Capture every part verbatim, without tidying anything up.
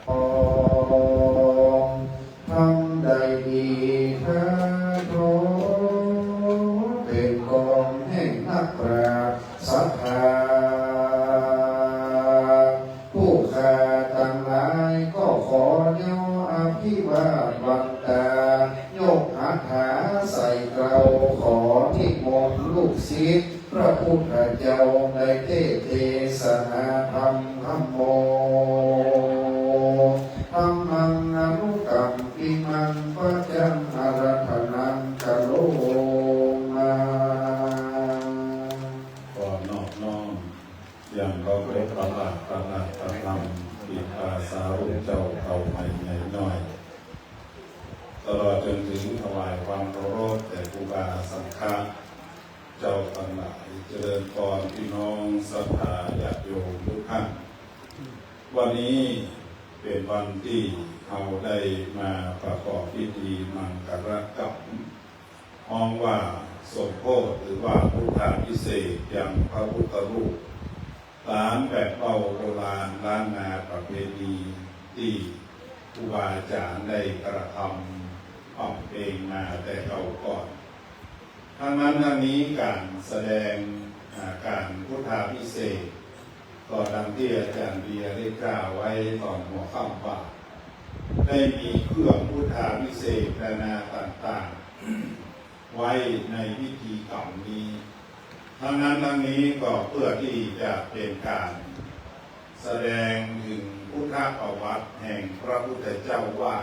ธรรมได้ดีเถิด เป๋นกองแห่งนักปราชญ์ศรัทธา ผู้ข้าตังหลายก็ขอย่ออภิวาทวัตตา ยกหัตถาใส่เกล้า ขอนิมนต์ลูกศิษย์ พระพุทธเจ้าได้เตสน์เตสนาธรรม ธัมโม ธัมมัง อนุกัมปิมัง ปัจจัง อาราธนัง กะโรมา ขอนอบน้อม อย่างเคารพพระบาท พระธาตุ พระธรรม ปิดตาสาธุเจ้าเก่าใหม่ใหญ่น้อย ตลอดจนถึงถวายความเคารพแด่ครูบาสังฆะเจ้าตังหลาย เจริญพรพี่น้องศรัทธาญาติโยมทุกท่าน วันนี้เป๋นวันตี้เฮาได้มาประกอบพิธีมังคลกรรม ฮ้องว่าสมโภช หรือว่าพุทธาภิเษกยังพระพุทธรูป ต๋ามแบบเว้าโบราณล้านนาประเพณีตี้ครูบาอาจ๋ารย์ได้กระทำบำเพ็ญมาแต่เก่าก่อน ทั้งนั้นทั้งนี้ก๋านแสดง อ่า ก๋านพุทธาภิเษก ก็ดังตี้อาจ๋ารย์เบียร์ได้กล่าวไว้ต๋อนหัวค่ำว่า ได้มีเครื่องพุทธาภิเษกนานาต่างๆ ไว้ในพิธีกรรมนี้ ทั้งนั้นทั้งนี้ก็เพื่อตี้จะเป๋นก๋านแสดงเถิงพุทธประวัติแห่งพระพุทธเจ้าว่า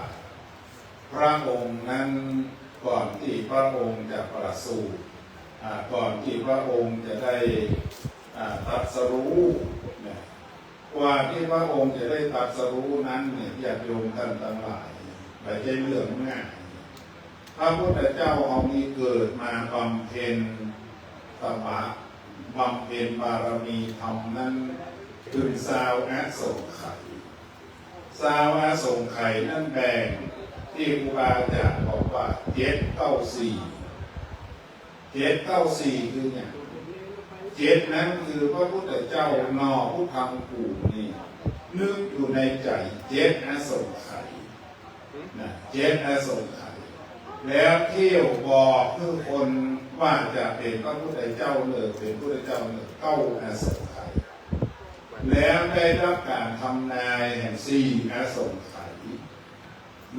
พระองค์นั้นก่อนตี้พระองค์จะประสูติ อ่า ก่อนตี้พระองค์จะได้ อ่า ตรัสรู้เนี่ย กว่าตี้พระองค์จะได้ตรัสรู้นั้นเนี่ย ญาติโยมต้านตังหลาย บ่ใจ้เรื่องง่าย พระพุทธเจ้าเฮานี้เกิดมาบำเพ็ญตบะ บำเพ็ญบารมีธรรมนั้นเถิงซาวอสงไขย ซาวอสงไขยนั้นแบ่งตี้ครูบาอาจ๋ารย์บอกว่าเจ็ดเก้าสี่ เจ็ดเก้าสี่ คือหยัง เจ็ดนั้นคือพระพุทธเจ้า นอ พุทธัง กู่นี่ นึกอยู่ในใจ๋เจ็ดอสงไขย นะ เจ็ดอสงไขย แล้วเที่ยวบอกคือคนว่าจะเป๋นพระพุทธเจ้าเน่อ เป๋นพุทธเจ้าเน่อ เก้าอสงไขย แล้วได้ฮับก๋านทำนายแห่งสี่อสงไขย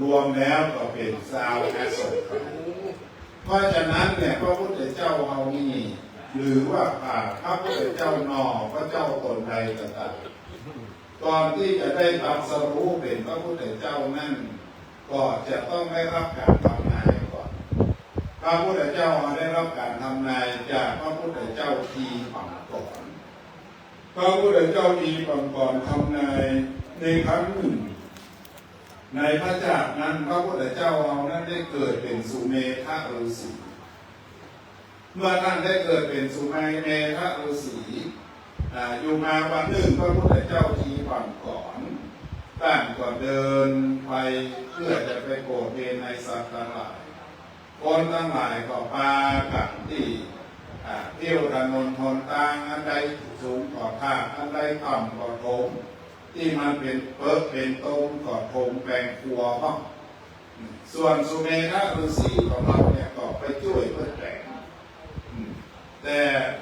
รวมแล้วก็เป๋นซาวอสงไขย เพราะฉะนั้นเนี่ย พระพุทธเจ้าเฮานี้ หรือว่า อ่า พระพุทธเจ้านอ พระเจ้าต๋นใดก็ต๋าม ก่อนตี้จะได้ตรัสรู้เป๋นพระพุทธเจ้านั้น ก็จะต้องได้ฮับก๋านทำนายก่อน พระพุทธเจ้าได้ฮับก๋านทำนายจากพระพุทธเจ้าที๋ปางก่อน พระพุทธเจ้าที๋ปางก่อนทำนายในครั้งนึ่ง ในพระชาตินั้น พระพุทธเจ้าเฮานั้นได้เกิดเป๋นสุเมธฤๅษี เมื่อต้านได้เกิดเป๋นสุเมธฤๅษี อ่า อยู่มาวันนึ่ง พระพุทธเจ้าที๋ปางก่อน ต้านก็เดินไปเพื่อจะไปโปรดเบญในสัตว์ตังหลาย คนตังหลายก็ปากั๋นตี้ อ่า เที่ยวถนนหนตาง อันใดสูงก็ถาก อันใดต่ำก็ถม ตี้มันเป๋นเปิ๊ะเป๋นตมก็ถมแป๋งขัวบ้าง ส่วนสุเมธฤๅษีของเฮาเนี่ยก็ไปจ้วยเปิ้นแป๋ง อืม แต่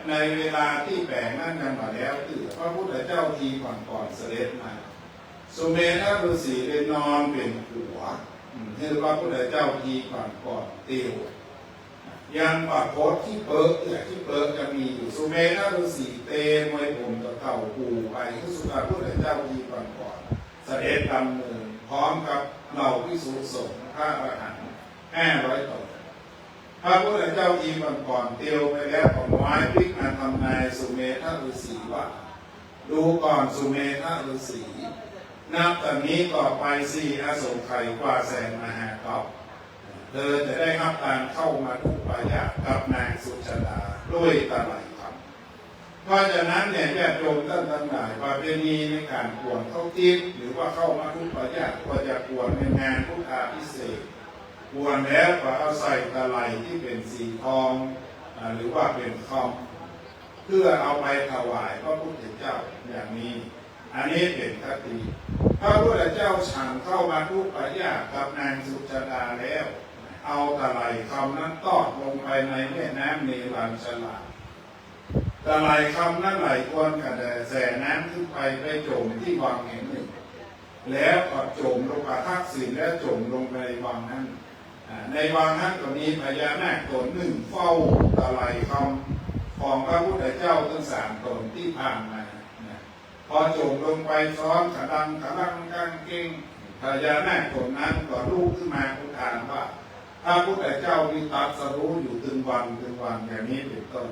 ในเวลาตี้แป๋งนั้นยังบ่แล้ว ตี้พระพุทธเจ้าที๋ปางก่อนเสด็จมา สุเมธฤๅษีได้นอนเป๋นขัว อืม หื้อพระพุทธเจ้าที๋ปางก่อนเตียว ยังปรากฏขี้เปิ๊ะ ตี้ขี้เปิ๊ะยังมีอยู่ สุเมธฤๅษีเตรียมไว้ผมตะเต่าปูไป หื้อสุพระพุทธเจ้าที๋ปางก่อนเสด็จดำเนิน พร้อมกับเหล่าภิกษุสงฆ์พระอรหันต์ห้าร้อยต๋น พระพุทธเจ้าที๋ปางก่อนเตียวไปแล้ว ก็หงายปิ๊กมาทำนายสุเมธฤๅษีว่า ดูก่อนสุเมธฤๅษี นับแต่นี้ต่อไปสี่อสงไขยกว่าแสนมหากัป เธอจะได้ฮับก๋านเข้ามัทธุปายาตกับนางสุชาดาด้วยตะไหล่ธรรม เพราะฉะนั้นเนี่ย ญาติโยมต้านตังหลาย ประเพณีในก๋านกวนข้าวทิพย์ หรือว่าเข้ามัทธุปายาต ก็จะกวนในงานพุทธาภิเษก กวนแล้วก็เอาใส่ตะไหล่ตี้เป๋นสีทอง อ่า หรือว่าเป๋นคอม เพื่อเอาไปถวายพระพุทธเจ้าอย่างนี้ อันนี้เป๋นคติ พระพุทธเจ้า ฉันเข้ามัทธุปายาตกับนางสุชาดาแล้ว เอาตะไหล่คำนั้นตอดลงไปในแม่น้ำเนรัญชรา ตะไหล่คำนั้นไหลทวนกระแสน้ำขึ้นไป ไปจ๋มตี้วังแห่งนึ่ง แล้วก็จ๋มลง ปะทักษิณแล้วจ๋มลงไปในวังนั้น อ่า ในวังนั้นก็มีพญานาคต๋นนึ่งเฝ้าตะไหล่คำของพระพุทธเจ้าตึงสามต๋นตี้ผ่านมานะ พอจ๋มลงไปซ้อนกะดังกะลังก้างเก้ง พญานาคต๋นนั้นก็ลุกขึ้นมาอุทานว่า พระพุทธเจ้านี้ตรัสรู้อยู่ตึงวันตึงวัน อย่างนี้เป๋นต้น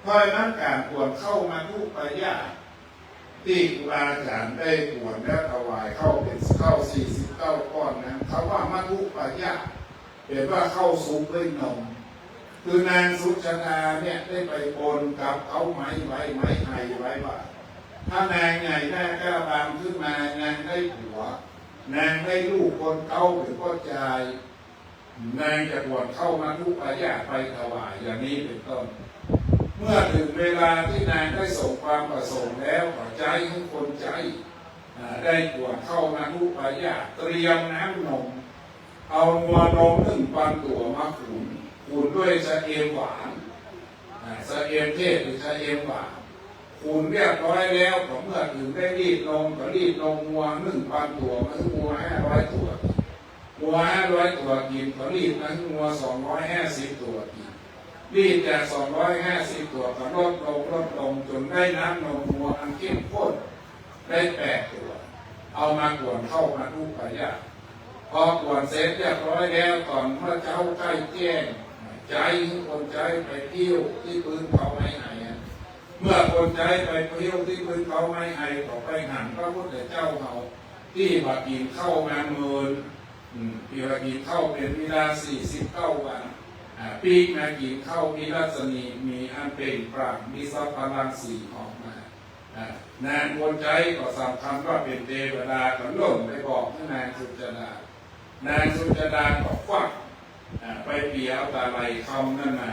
เพราะฉะนั้นก๋านกวนข้าวมัทธุปายาต ตี้ครูบาอาจ๋ารย์ได้กวนและถวายข้าวเป๋นข้าวสี่สิบเก้าก้อนนั้น คำว่ามัทธุปายาตเป๋นว่าข้าวซุปด้วยนม คือนางสุชาดาเนี่ยได้ไปบนกับเก๊าไม้ไว้ ไม้ไฮไว้ว่า ถ้านางใหญ่หน้ากล้าบานขึ้นมา นางได้ผัว นางได้ลูกคนเก๊าเป๋นป้อจาย นางจะกวนข้าวมัทธุปายาตไปถวาย อย่างนี้เป๋นต้น เมื่อเถิงเวลาตี้นางได้สมความประสงค์แล้ว ก็ใจ๊หื้อคนใจ๊ อ่า ได้กวนข้าวมัทธุปายาต เตรียมน้ำนม เอางัวนมนึ่งปันตั๋วมาขุน ขุนด้วยชะเอมหวาน อ่า ชะเอมเทศหรือชะเอมหวาน ขุนเรียบร้อยแล้ว ก็เมื่อเถิงได้รีดนม ก็รีดนมงัวนึ่งปันตั๋วมาหื้องัวห้าร้อยตั๋ว งัวห้าร้อยตั๋วกิ๋น ก็รีดมาหื้องัวสองร้อยห้าสิบตั๋วกิ๋น รีดจากสองร้อยห้าสิบตั๋วก็ลดลง ลดลง จ๋นได้น้ำนมงัวอันเข้มข้นได้แปดตั๋ว เอามากวนข้าวมัทธุปายาต พอกวนเสร็จเรียบร้อยแล้ว ต๋อนเมื่อเจ๊าใก้แจ้ง ใจ๊หื้อคนใจ๊ไปเตี้ยวตี้ปื๊นเก๊าไม้ไฮอะ เมื่อคนใจ๊ไปเตี้ยวตี้ปื๊นเก๊าไม้ไฮ ก็ไปหันพระพุทธเจ้าเฮา ตี้บ่ากิ๋นข้าวมาเมิน อืม ตี้บ่ากิ๋นข้าวเป๋นเวลาสี่สิบเก้าวัน อ่า ปิ๊กมากิ๋นข้าว มีรัศมี มีอันเปล่งปลั่ง มีสัพพลังสีออกมา อ่า นางคนใจ๊ก็สำคัญว่าเป๋นเตวดา ก็ล่นไปบอกหื้อนางสุชาดา นางสุชาดาก็ฟัก อ่า ไปเปี๋ยเอาตะไหล่คำนั้นมา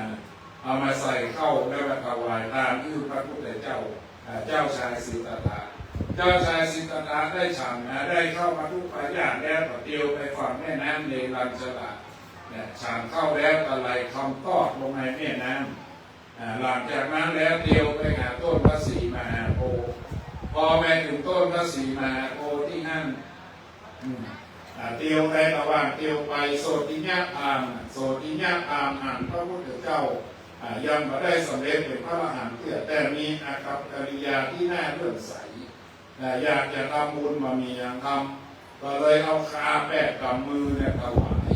เอามาใส่ข้าวแล้วก็ถวายตามหื้อพระพุทธเจ้า อ่า เจ้าชายสิทธัตถะ เจ้าชายสิทธัตถะได้ฉันนะ ได้ข้าวมัทธุปายาตแล้วก็เตียวไปฝั่งแม่น้ำเนรัญชรา เนี่ย ฉันข้าวแล้วตะไหล่คำตอดลงในแม่น้ำ อ่า หลังจากนั้นแล้วเตียวไปหาต้นพระศรีมหาโพธิ์ พอไปเถิงต้นพระศรีมหาโพธิ์ตี้หั้น อืม อ่า เตียวไประหว่างเตียวไป โสติยะพราหมณ์ โสติยะพราหมณ์หันพระพุทธเจ้า อ่า ยังบ่ได้สำเร็จเป๋นพระอรหันต์เตื้อ แต่มีอากัปกิริยาตี้น่าเลื่อมใส อ่า อยากจะทำบุญบ่มีหยังทำ ก็เลยเอาคาแปดก๋ำมือเนี่ยถวาย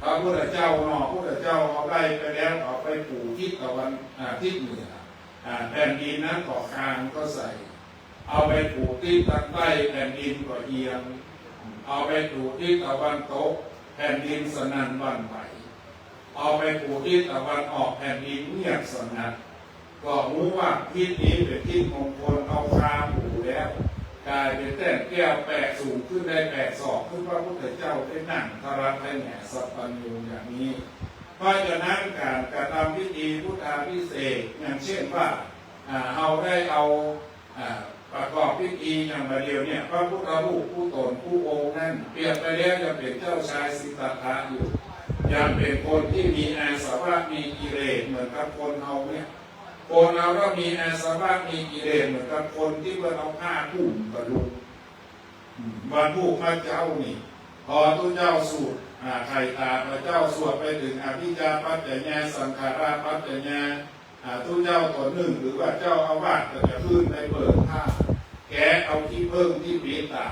พระพุทธเจ้าเนาะ พุทธเจ้าเอาได้ไปแล้ว เอาไปปู๋ทิศตะวัน อ่า ทิศเหนือ อ่า แผ่นดินนั้นก็คลานก็ใส่ เอาไปปู๋ทิศตะใต้ แผ่นดินก็เอียง เอาไปปู๋ทิศตะวันตก แผ่นดินสนั่นหวั่นไหว เอาไปปู๋ทิศตะวันออก แผ่นดินเงียบสงัด ก็ฮู้ว่าทิศนี้เป๋นทิศมงคล เอาคาปู๋แล้ว ก๋ายเป๋นแต้นแก้วแปะสูงขึ้นได้แปดศอก คือพระพุทธเจ้าได้นั่งทรัตถะแหงสัปปัญญูอย่างนี้ เพราะฉะนั้นก๋านกระทำพิธีพุทธาภิเษก อย่างเช่นว่า อ่า เฮาได้เอา อ่า ประกอบพิธีอย่างบ่าเดี่ยวเนี่ย พระพุทธรูปกู้ต๋นกู้องค์นั้น เปรียบไปแล้วยังเป๋นเจ้าชายสิทธัตถะอยู่ ยังเป๋นคนตี้มีอาสวะมีกิเลสเหมือนกับคนเฮาเนี่ย คนเฮาก็มีอาสวะมีกิเลสเหมือนกับคนตี้เปิ้นเอาผ้าคลุมบ่าลุง อืม วันพูกพระเจ้านี่ พอตุ๊เจ้าสูตร อ่า ไถ่ต๋าพระเจ้าสวดไปเถิงอวิชชาปัจจยา สังขาราปัจจยา อ่า ตุ๊เจ้าต๋นนึ่ง หรือว่าเจ้าอาวาสก็จะขึ้นไปเปิดผ้า แกะเอาขี้เผิ้งตี้ปิดต๋า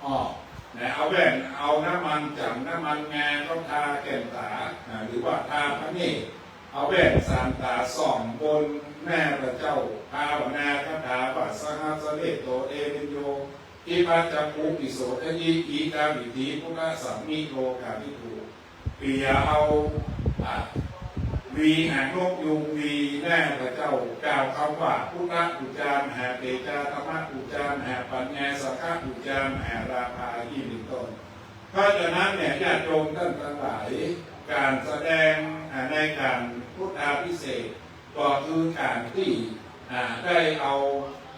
ออก นะ เอาแว่น เอาน้ำมันจ๋ำ น้ำมันงาเข้าทาแก่นต๋า อ่า หรือว่าทาพระเนตร เอาแว่นสามต๋าส่องบนหน้าพระเจ้า ภาวนาคาถาว่า สหัสสะเนตโต เตวิญโญ ทิพพจักขุ วิโสทะยิ อีกาวิธี พุทธสสามิ โลกาภิภู เปียเอา อ่า หวีหางนกยูงหวีหน้าพระเจ้า กล่าวคำว่า พุทธปู๋จา มหาเตจา ธัมมปู๋จา มหาปัญญา สังฆปู๋จา มหาราภา อย่างนี้เป๋นต้น เพราะฉะนั้นเนี่ย ญาติโยมต้านตังหลาย ก๋านแสดง อ่า ในก๋านพุทธาภิเษก ก็คือก๋านตี้ อ่า ได้เอา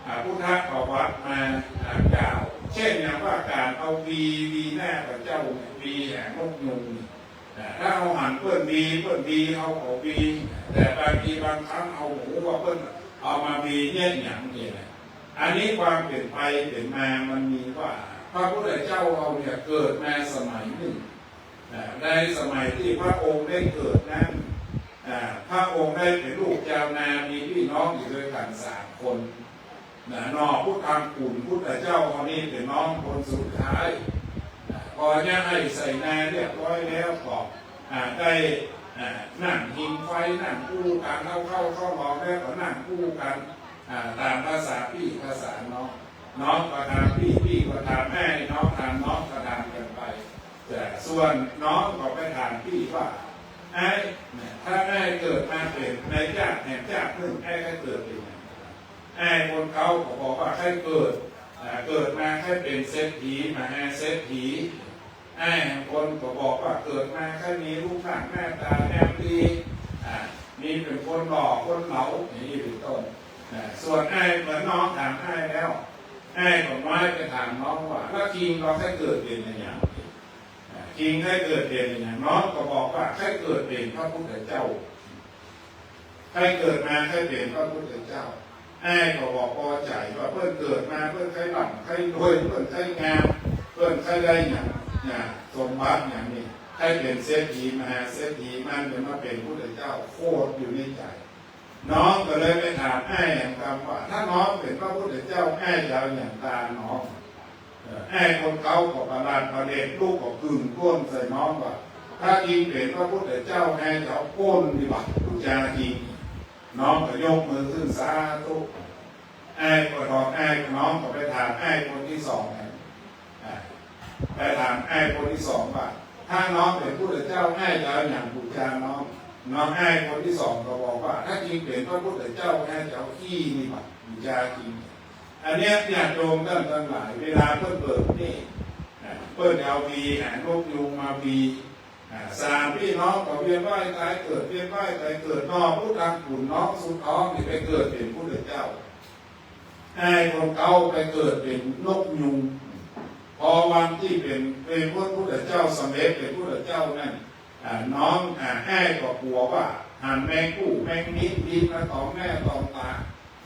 อ่า พุทธประวัติมา อ่า กล่าว เจ้นอย่างว่าก๋านเอาวี วีหน้าพระเจ้าเนี่ย วีแหนนกยูงนี่ อ่า ถ้าเฮาหันเปิ้นวี เปิ้นวี เฮาก็วี แต่บางทีบางครั้งเฮาบ่ฮู้ว่าเปิ้นเอามาวีเยียะหยังนี่แหละ อันนี้ความเป๋นไปเป๋นมามันมีว่า พระพุทธเจ้าเฮาเนี่ยเกิดมาสมัยนึ่ง อ่า ในสมัยตี้พระองค์ได้เกิดนั้น อ่า พระองค์ได้เป๋นลูกจาวนา มีปี้น้องอยู่ตวยกั๋นสามคน นะ เนาะ พุทธังกุ๋น พุทธเจ้าเฮานี่เป๋นน้องคนสุดท้าย นะ พอเยียะไฮ่ไส่นาเรียบร้อยแล้วก็ อ่า ได้ อ่า นั่งหิงไฟ นั่งอู้กั๋น เอาข้าว ข้าวหลามแล้วก็นั่งอู้กั๋น อ่า ต๋ามภาษาปี้ภาษาน้อง น้องก็ถามปี้ ปี้ก็ถามอ้าย น้องถามน้อง ก็ถามกั๋นไป แต่ส่วนน้องก็ไปถามปี้ว่า อ้าย เนี่ย ถ้าอ้ายเกิดมาเป๋นในจาติแหมจาตินึ่ง อ้ายใค่เกิดเป๋นหยัง อ้ายคนเก๊าก็บอกว่าใค่เกิด อ่า เกิดมาใค่เป๋นเศรษฐี มหาเศรษฐี อ้ายแหมคนก็บอกว่าเกิดมาใค่มีรูปร่างหน้าต๋าแฮมดี อ่า มีเป๋นคนหล่อคนเหลา อย่างนี้เป๋นต้น อ่า ส่วนอ้ายเมื่อน้องถามอ้ายแล้ว อ้ายก็น้อยไปถามน้องว่า แล้วคิงก็ใค่เกิดเป๋นอะหยัง อ่า คิงใค่เกิดเป๋นอะหยัง น้องก็บอกว่าใค่เกิดเป๋นพระพุทธเจ้า ใค่เกิดมาใค่เป๋นพระพุทธเจ้า อ้ายก็บ่ปอใจ๋ว่าเปิ้นเกิดมาเปิ้นใค่ร่ำใค่รวย เปิ้นใค่งาม เปิ้นใค่ได้หยัง เนี่ย สมบัติหยังนี่ ใค่เป๋นเศรษฐี มหาเศรษฐี มันจะมาเป๋นพุทธเจ้า โขดอยู่ในใจ๋ น้องก็เลยไปถามอ้ายแหมกำว่า ถ้าน้องเป๋นพระพุทธเจ้า อ้ายจะเอาหยังตาน้อง เออ อ้ายคนเก๊าก็ประหลาดประเหลด ลุกก็กึ่งก้นใส่น้องว่า ถ้าจริงเป๋นพระพุทธเจ้า อ้ายจะเอาก้นนี่บ่า ปู๋จาจริง น้องก็ยกมือขึ้น สาธุ อ้ายก็ถาม อ้าย น้องก็ไปถามอ้ายคนตี้สองนะ อ่า ไปถามอ้ายคนตี้สองว่า ถ้าน้องเป๋นพุทธเจ้า อ้ายจะเอาหยังปู๋จาน้อง น้องอ้ายคนตี้สองก็บอกว่า ถ้าจริงเป๋นพระพุทธเจ้า อ้ายจะเอาขี้นี่บ่า ปู๋จาจริง อันเนี้ยญาติโยมต้านตังหลาย เวลาเปิ้นเปิดนี่ อ่า เปิ้นจะเอาวีแหนนกยูงมาวี อ่า สามปี้น้องก็เวียนว่ายต๋ายเกิด เวียนว่ายต๋ายเกิด เนาะ พุทธังกุ๋น น้องสุดท้องนี่ไปเกิดเป๋นพุทธเจ้า อ้ายคนเก๊าไปเกิดเป๋นนกยูง พอวันตี้เป๋น เป๋นพระพุทธเจ้า สำเร็จเป๋นพุทธเจ้านั้น อ่า น้อง อ่า อ้ายก็กั๋วว่าหันแมงกู้แมงมิ้นบินมาต๋อมหน้าต๋อมต๋า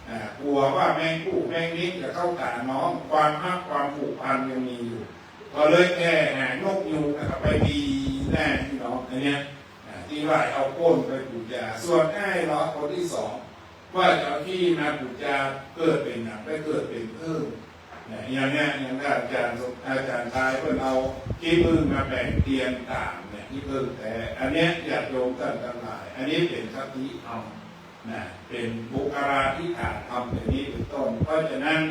อ่า กั๋วว่าแมงกู้แมงมิ้นจะเข้าต๋าน้อง ความฮักความผูกพันยังมีอยู่ ก็เลยแอ่แหนนกยูงแล้วก็ไปวีหน้าตี้น้อง อันเนี้ย อ่า ตี้ว่าเอาก้นไปปู๋จา ส่วนอ้ายเนาะ คนตี้สอง ว่าจะเอาขี้มาปู๋จา เกิดเป๋นหยัง ไปเกิดเป๋นผึ้ง เนี่ย อย่างเนี้ย อย่างอาจ๋ารย์ อาจ๋ารย์ชายเปิ้นเอาขี้ผึ้งมาแป๋งเตียนต๋ามเนี่ย ขี้ผึ้งแต๊ อันเนี้ยญาติโยมต้านตังหลาย อันนี้เป๋นคติธรรม นะ เป๋นบุคลาธิฐานธรรมอย่างนี้เป๋นต้น เพราะฉะนั้น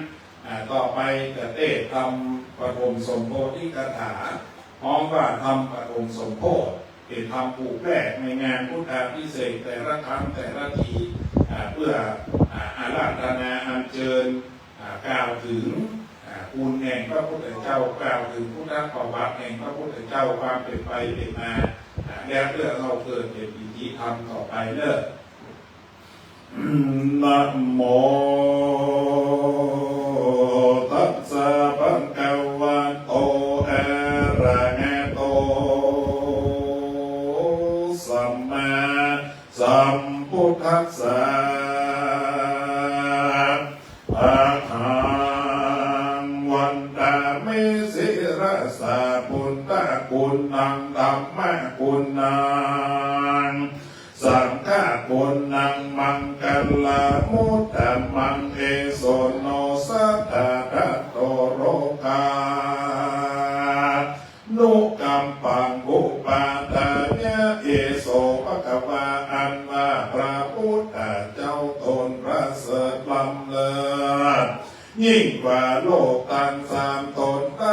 อ่า ต่อไปจะเตศน์ธรรมปฐมสมโพธิคาถา ฮ้องว่าธรรมปฐมสมโพธิ เป๋นธรรมผูกแรกในงานพุทธาภิเษกแต่ละครั้งแต่ละที อ่า เปื้อ อ่า อาราธนาอัญเจิญ อ่า กล่าวเถิง อ่า คุณแห่งพระพุทธเจ้า กล่าวเถิงพุทธประวัติแห่งพระพุทธเจ้า ความเป๋นไปเป๋นมา อ่า แล้วเปื้อเฮาเกิดเป๋นปีติธรรมต่อไปเน่อ นะโมตัสสะ ภะคะวะโต อะระหะโต สัมมาสัมพุทธัสสะ อะหัง วันทามิ ศิรสา พุทธะกุณัง ธัมมะกุณัง สังฆะกุณัง มังคะลามุตตะมัง เอโส โน สัตถะทัตโต โรคา นุคัมปัง อุปาทายะ เอโส ภะคะวา อันว่าพระพุทธเจ้าตนประเสริฐล้ำเลิศ ยิ่งกว่าโลกตังสามตน ไตร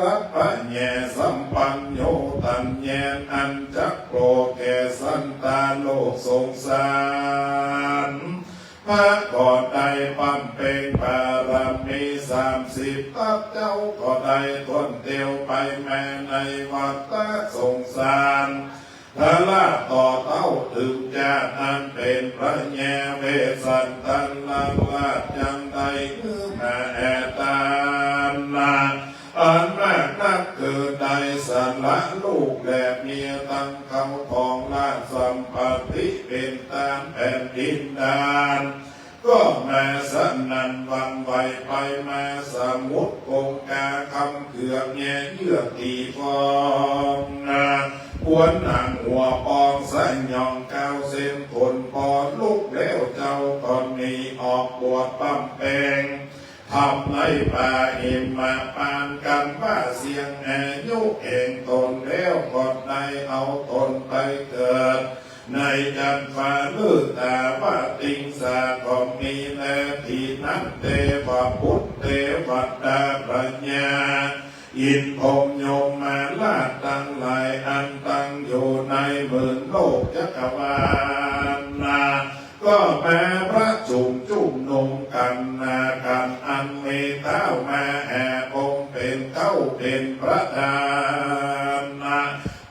รัตน์พระแย สัมปันโญ ตั๋ญญาณอันจักโผล่แก่สัตว์โลกสงสาร พระก็ได้บำเพ็ญบารมีสามสิบทัพ เจ้าก็ได้ถ้วนเตียวไปแม้ในวัฏฏะสงสาร ทะละต่อเต้าเถิงจาติอันเป๋นพระแย เวสสันตะนราชยังได้หื้อมาแอ่ตาน อันมากนักเกิดได้สละลูกและเมียตังข้าวของราชสัมปัตติเป๋นตานแผ่นดินดาน ก็มาสนั่นหวั่นไหวไปมาสมุทรคงคาคำเกือกแงเยือกตี๋ฟองนา ขวัญหนังหัวปองสยองก้าวเส้นขน ปอลุกแล้วเจ้าก็หนีออกบวชบำเพ็ง ธรรมในป่าหิมพานต์ กันว่าเสี้ยงอายุแห่งตนแล้วก็ได้เอาตนไปเกิด ในจักรวาลฤตาวาติงสาก็มีแล ตี้นั้นเตวบุตรเตวดาพญา อินทร์พรหมยมมาราชตังหลายอันตั้งอยู่ในหมื่นโลกจักรวาลนา ก็มาประชุมจุมนุมกั๋นนา กั๋นอันมีท้าวมหาพรหมเป๋นเก๊าเป๋นประธานนา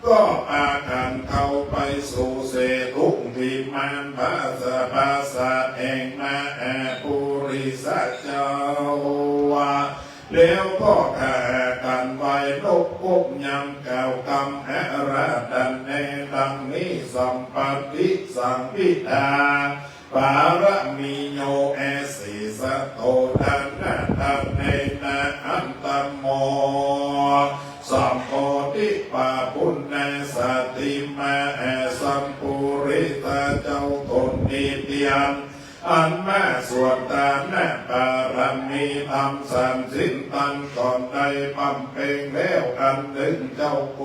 ก็ปากั๋นเข้าไปสู่เศรษฐุวิมาน ผาสะ ปราสาทแห่งมหาปุริสะเจ้า แล้วก็พากั๋นไหว้นบกบยำกล่าวกำอาราธนาดังนี้ สัมปัตติสังวิทา ปารมีโย เอสิสะโต ทานะทานเนนะ หันตะโม สัมโพธิปาปุณณสติมา สัมปุริสะเจ้าต๋นนี้เตียน อันมาสวดทานะปารมี ธรรมสันสินตันก่อนได้บำเพ็งแล้วอันนึ่งเจ้าโก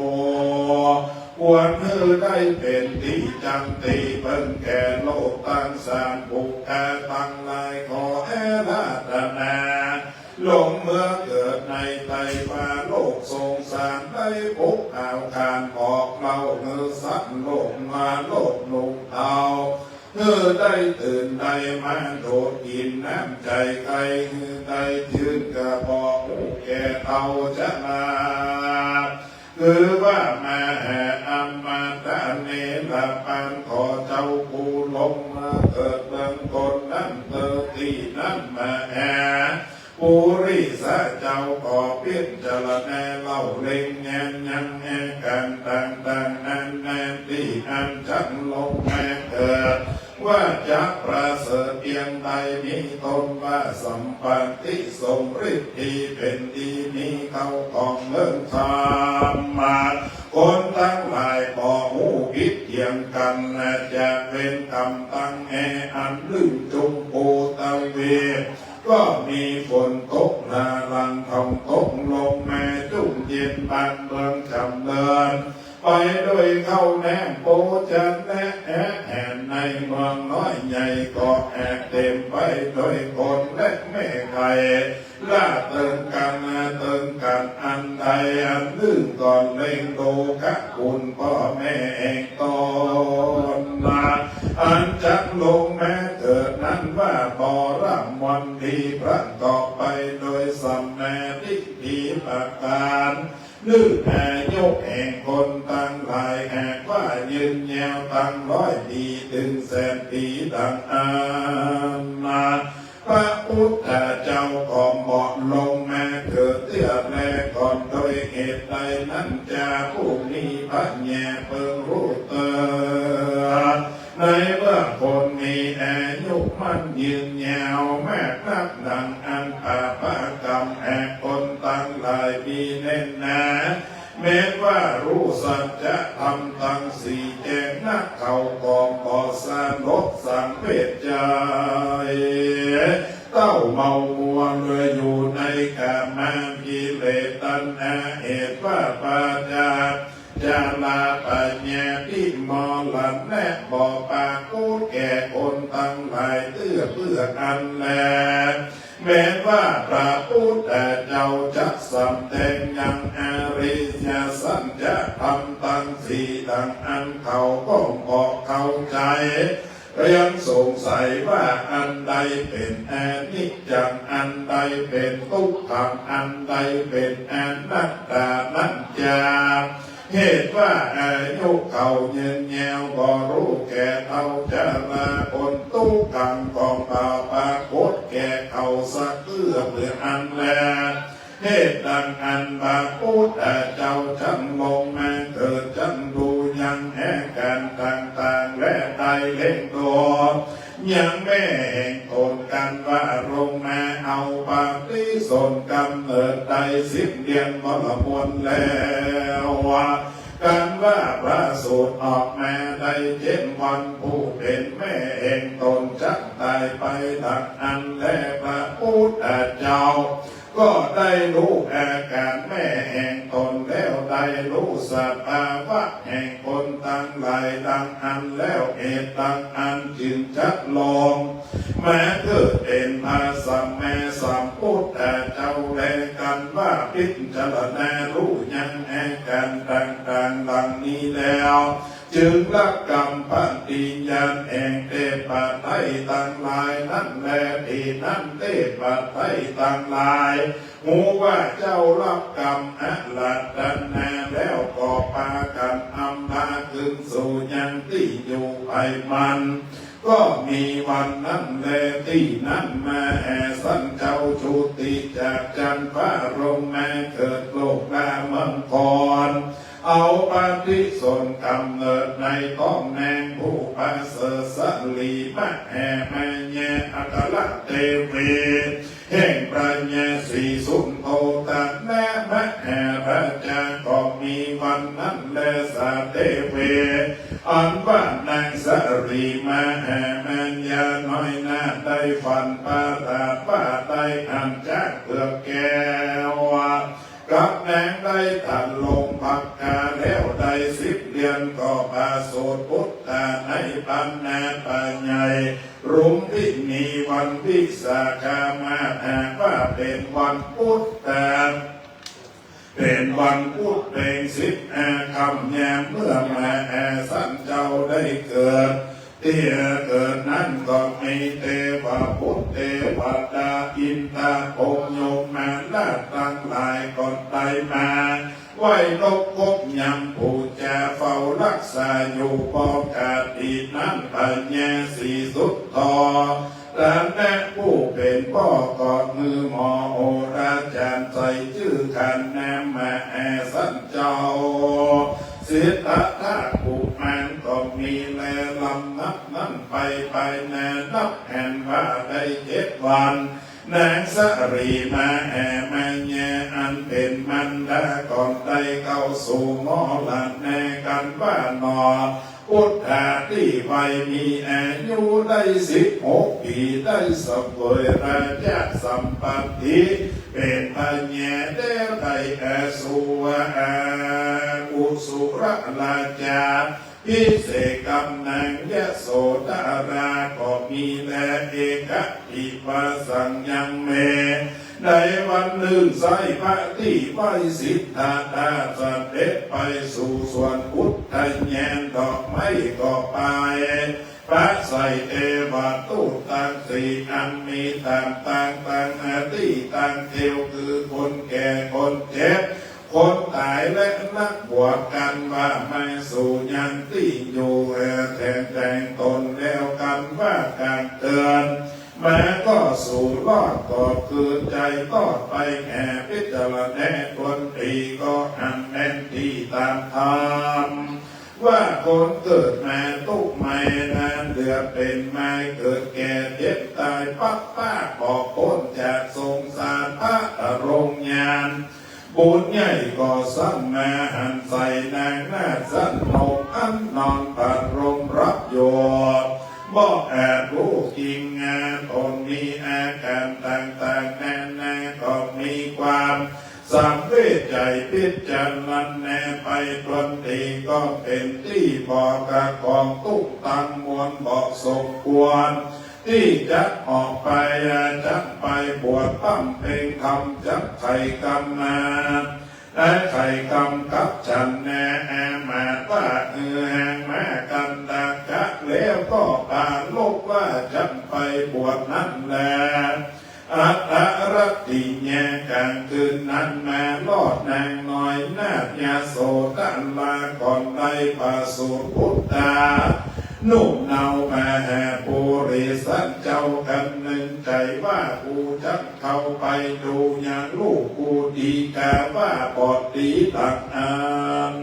ควรหื้อได้เป๋นตี้จั้งตี้เปิ้งแก่โลกตังสาร ปุคคาตังหลายขออาราธนา ลงเมื่อเกิดในไตรวาโลกสงสาร ได้ปกเอาคานบอกเล่าหื้อสัตว์โลกมาโลกหนุ่มเทา หื้อได้ตื่นได้มาโดดกิ๋นน้ำใจ๋ใค่ หื้อได้จื้นกระเพาะฮู้แก่เฒ่าชรา คือว่ามหาอมตะเนรปาน ขอเจ้าผู้ลงมาเกิดเมืองตนนั้นเถิด ตี้นั้นมหาปุริสะเจ้าก็พิจารณาเล่าเล็งแยงยังแห่งก๋านต่างๆ อันแน่ตี้อันจักลงมาเกิด ว่าจะประเสริฐเปียงใด มีต้นว่าสัมปัตติสมฤทธิ์ตี้เป๋นตี้มีเข้าของเลิศธรรมะ คนตังหลายบ่ฮู้ผิดเถียงกั๋น และจะเว้นกรรมตังแออันลึ่งจุมภูตะเวท ก็มีฝนตกหนาหลังทองตกลงมาจุ่มเย็นบ้านเมืองจำเริญ ไปด้วยข้าวแหนมโภชนะอาหารในเมืองน้อยใหญ่ก็แอบเต๋มไปด้วยคนและแม่ไก่ ละเติงกั๋นเติงกั๋นอันใดอันนึ่งก่อนเล็งดูกะคุณป้อแม่แห่งตนนา อันจักลงมาเกิดนั้นว่าบ่ร่ำมนดี ประกอบไปโดยสัมมาทิฏฐิประก๋าน นึ่งอายุแห่งคนตังหลายหากว่ายืนยาวตังร้อยปี๋เถิงแสนปี๋ดังอั้นนา พระพุทธเจ้าก็บ่ลงมาเกิดเตื้อแลก่อน โดยเหตุใดนั้นจาผู้มีปัญญาเปิงฮู้เตื้อ ในเมื่อคนมีอายุมั่นยืนยาวมากนักดังอั้น ปาปะกรรมแห่งคนตังหลายมีแน่นหนา แม้ว่าฮู้สัจธรรมตังสี่แจ้งนัก เขาก็บ่สลดสังเวชใจ๋ เต้าเมามัวเมาอยู่ในกามกิเลสตัณหา เหตุว่าปาจา จาราปัญญาทิมรณะบ่ปรากฏแก่คนตังหลายเตื้อเปื้ออั้นแล แม้ว่าพระพุทธเจ้าจักสำแดงยังอริยสัจธรรมตังสี่ดังอั้น เขาก็บ่เข้าใจ๋ ยังสงสัยว่าอันใดเป๋นอนิจจัง อันใดเป๋นทุกขัง อันใดเป๋นอนัตตานั้นจา เหตุว่าอายุเขายืนยาวบ่ฮู้แก่เฒ่าชรา ผลทุกขังของบ่ปรากฏแก่เขาสักเตื้อเปื้ออั้นแล เหตุดังอันพระปุทธเจ้าจักลงมาเกิดจักดูยังอาก๋านต่างๆ และได้เล็งตั๋วยังแม่แห่งต๋นกันว่าลงมาเอาปฏิสนธิก๋ำเนิดได้สิบเดือนบริบูรณ์แล้ว กันว่าประสูติออกมาได้เจ็ดวัน ผู้เป๋นแม่แห่งต๋นจักต๋ายไปดังอั้นแล พระปุทธเจ้าก็ได้ฮู้อาก๋านแม่แห่งต๋นแล้ว ได้ฮู้สภาวะแห่งคนตังหลายดังอั้นแล้ว เหตุดังอั้นจึงจักลง มาเกิดเป๋นพระสัมมาสัมพุทธเจ้าแล กันว่าพิจารณาฮู้ยังอาก๋านต่างๆ ดังนี้แล้ว จึงรับกำปฏิญาณแห่งเทพไตรตังหลายนั้นแล ตี้นั้นเทพไตรตังหลายฮู้ว่าเจ้ารับกำอาราธนาแล้ว ก็ปากั๋นอำลาคืนสู่ยังตี้อยู่ไปมัน ก็มีวันนั้นแล ตี้นั้นมหาสันเจ้าจุติจากจันทร์ฟ้าลงมาเกิดโลกาเมืองคอน เอาปฏิสนธิก๋ำเนิดในต๊องนางผู้ประเสริฐสะหลีมหามาเยอัครเทวี แห่งพระญาศรีสุทโธทนะมหาราชา ก็มีวันนั้นแล สาเทวี อันว่านางสะหลีมหามาเยน้อยนาฏได้ฝันประหลาดว่าได้อันจากเปลือกแก้ว กับนางได้ตัดลงพักกาแล้วได้สิบเดือน ก็ประสูติปุตตะในบรรดาป่าใหญ่ลุมพินีวันวิสาขะ มาหากว่าเป๋นวันปุตตะ เป๋นวันพุธเพ็ญสิบห้าค่ำ ยามเมื่อมหาสันเจ้าได้เกิด ตี้เกิดนั้นก็มีเทวบุตรเทวดาอินทาพรหมยมมาราชตังหลายก็ได้มาไหว้นบคบยำปู๋จาเฝ้าฮักษาอยู่ ปอกาตี้นั้นพระญาศรีสุทโธ ตนะผู้เป๋นป้อก็หื้อหมอโหราจารย์ใส่จื้อขานนามมหาสันเจ้า สิทธัตถะกุมารก็มีแล ลำดับนั้นไป ภายในนับแอ่นว่าได้เจ็ดวัน นางสะหลีมหามาเยอันเป๋นมารดาก็ได้เข้าสู่มรณะ กันว่าหนอ ปุตตะตี้วัยมีอายุได้สิบหกปี๋ ได้เสวยราชสัมปัตติ เป๋นพระเยาว์แล้วได้อสุวะอากุสุรราชา พิเศษกำนางยโสธราก็มีแล เอกัคขีปะสังยังเม ในวันนึ่งไส้พระตี้ไหว้สิทธัตถะเสด็จไปสู่สวนอุทยานดอกไม้ก็ไป ประสัยเตวะทูตตังสี่อันมีต๋ามตางตังตี้ตังเตียว คือคนแก่คนเจ็บ คนต๋ายและนักบวช กันว่ามาสู่ยังตี้อยู่แห่งแตงต๋นแล้ว กันว่ากล่าวเตื๋อน มาก็สู่รอดก็คือใจ๋ตอดไปแห่พิจารณาตนตี้ก็อันแม่นตี้ต๋ามธรรม ว่าคนเกิดมาตุ๊กข์มายากนาน เดือดเป๋นมายเกิดแก่เจ็บต๋าย ปั๊บป๊าดบ่ป๊นจากสงสาร พระตะรงยาน บุญใหญ่ก็สร้างมาหันใส่นางนาฏสันนกอันนอนผาดลมรับอยู่ บ่อาจฮู้จริง ต๋นมีอาก๋านต่างๆ นานา ก็มีความสังเวชใจ๋ พิจารณาไปตนตี้ก็เป๋นตี้บ่กระของตุ๊กข์ตังมวล บ่สมควร ตี้จะออกไป จักไปบวชบำเพ็ญธรรม จักไขกรรมมา ได้ไขกรรมกับฉันแน่ อามาตย์ว่า เออ แห่งมากันดากะ แล้วก็ปรารภว่าจักไปบวชนั้นแล อัตตรสติยะ ก๋างคืนนั้นมารอดนางน้อยนาฏยโสธราก่อน ได้ประสูติปุตตะ นุ่มเนามาหาปุริสันเจ้า กั๋นนึ่งใจ๋ว่า กูจักเข้าไปดูยังลูกกูดีกาว่าบ่ดีตังอั้น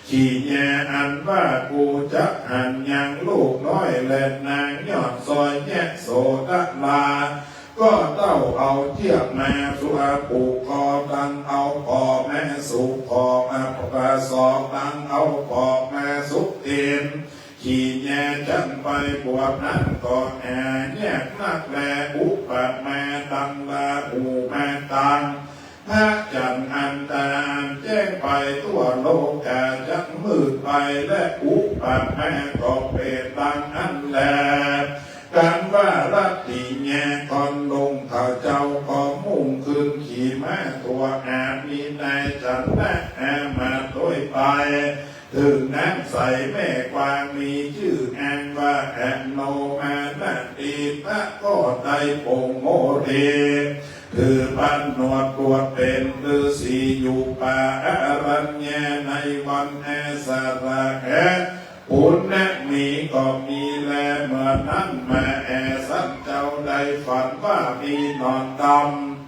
ขี้แยอันว่ากูจักหันยังลูกน้อยแลนางยอดซอยยโสธรา ก็เต้าเอาเจื้อกมาสุอาผูกคอ ตังเอาปอกมาสุขอมาประสอบ ตังเอาปอกมาสุเอ็น ขี้แยจักไปบวชนั้นก็หายากนักแล อุปมาดังราหูมาตัง พระจันทร์อันตาอันแจ้งไปทั่วโลกาจักมืดไป และอุปมาก็เปรียบดังอั้นแล กั๋นว่าราตรีแยค่อนลง ข้าเจ้าก็มุ่งขึ้นขี่ม้าทั่ว อามีนายจันทร์และอามาตย์ตวยไป เถิงน้ำใสแม่กวางมีจื้ออันว่าอโนมานาตี พระก็ได้ปลงโมเด ถือผนวดบวชเป๋นฤๅษีอยู่ป่าอารัญญะในวันอาสาฬหะ ปุณณมีก็มีแล เมื่อนั้นมาหาสันเจ้าได้ฝันว่ามีหนอนดำ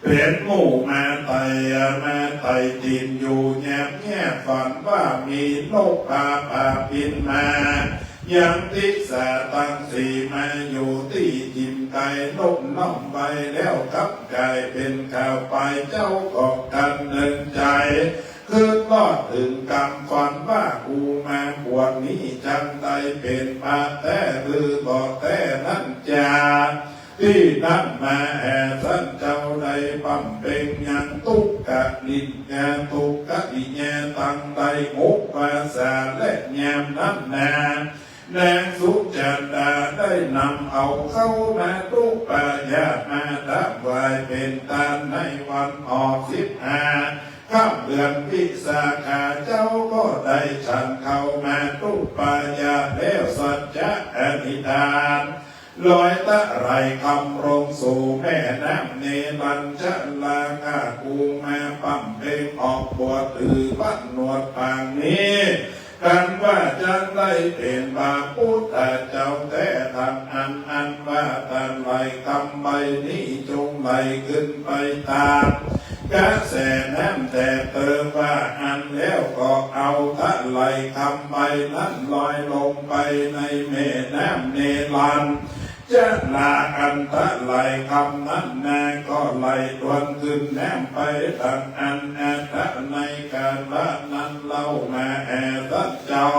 เป๋นหมู่มาไต่ มาไต่ตี๋นอยู่แยบแยบ ฝันว่ามีนกปาปาบินมา ยังติสาตังสี่ มาอยู่ตี้ถิ่นไก๋ นกน้อมไปแล้วกลับก๋ายเป๋นข้าวไป เจ้าก็กั๋นนึ่งใจ๋ กึ๊ดลอดเถิงกำ ฝันว่ากูมาบวชนี้จักได้เป๋นพระแต๊หรือบ่แต๊นั้นจา ตี้นั้นมาหาสันเจ้าได้บำเพ็งยังทุกขกิริยา ทุกขกิริยาตังได้หกภาษา และยามนั้นนา นางสุชาดาได้นำเอาข้าวมาตุปายาตมาถวายเป๋นตานในวันออกสิบห้าค่ำเดือนวิสาขา เจ้าก็ได้ฉันข้าวมาตุปายาตแล้ว สัจจะอธิษฐาน ลอยตะไหล่คำลงสู่แม่น้ำเนรัญชรา ข้ากูมาบำเพ็งออกบวชถือผนวดปางนี้ กั๋นว่าจักได้เป๋นพระปุทธเจ้าแต๊ตังอั้น อันว่าตะไหล่คำใบนี้จงไหลขึ้นไปต๋ามกระแสน้ำแต๊เต๊อะ ว่าอั้นแล้วก็เอาตะไหล่คำใบนั้นลอยลงไปในแม่น้ำเนรัญ ชรา อันตะไหล่คำนั้นนาก็ไหลตวนขึ้นน้ำไปตังอั้น อัตตะ ในก๋าละนั้นเล่ามาหาสันเจ้า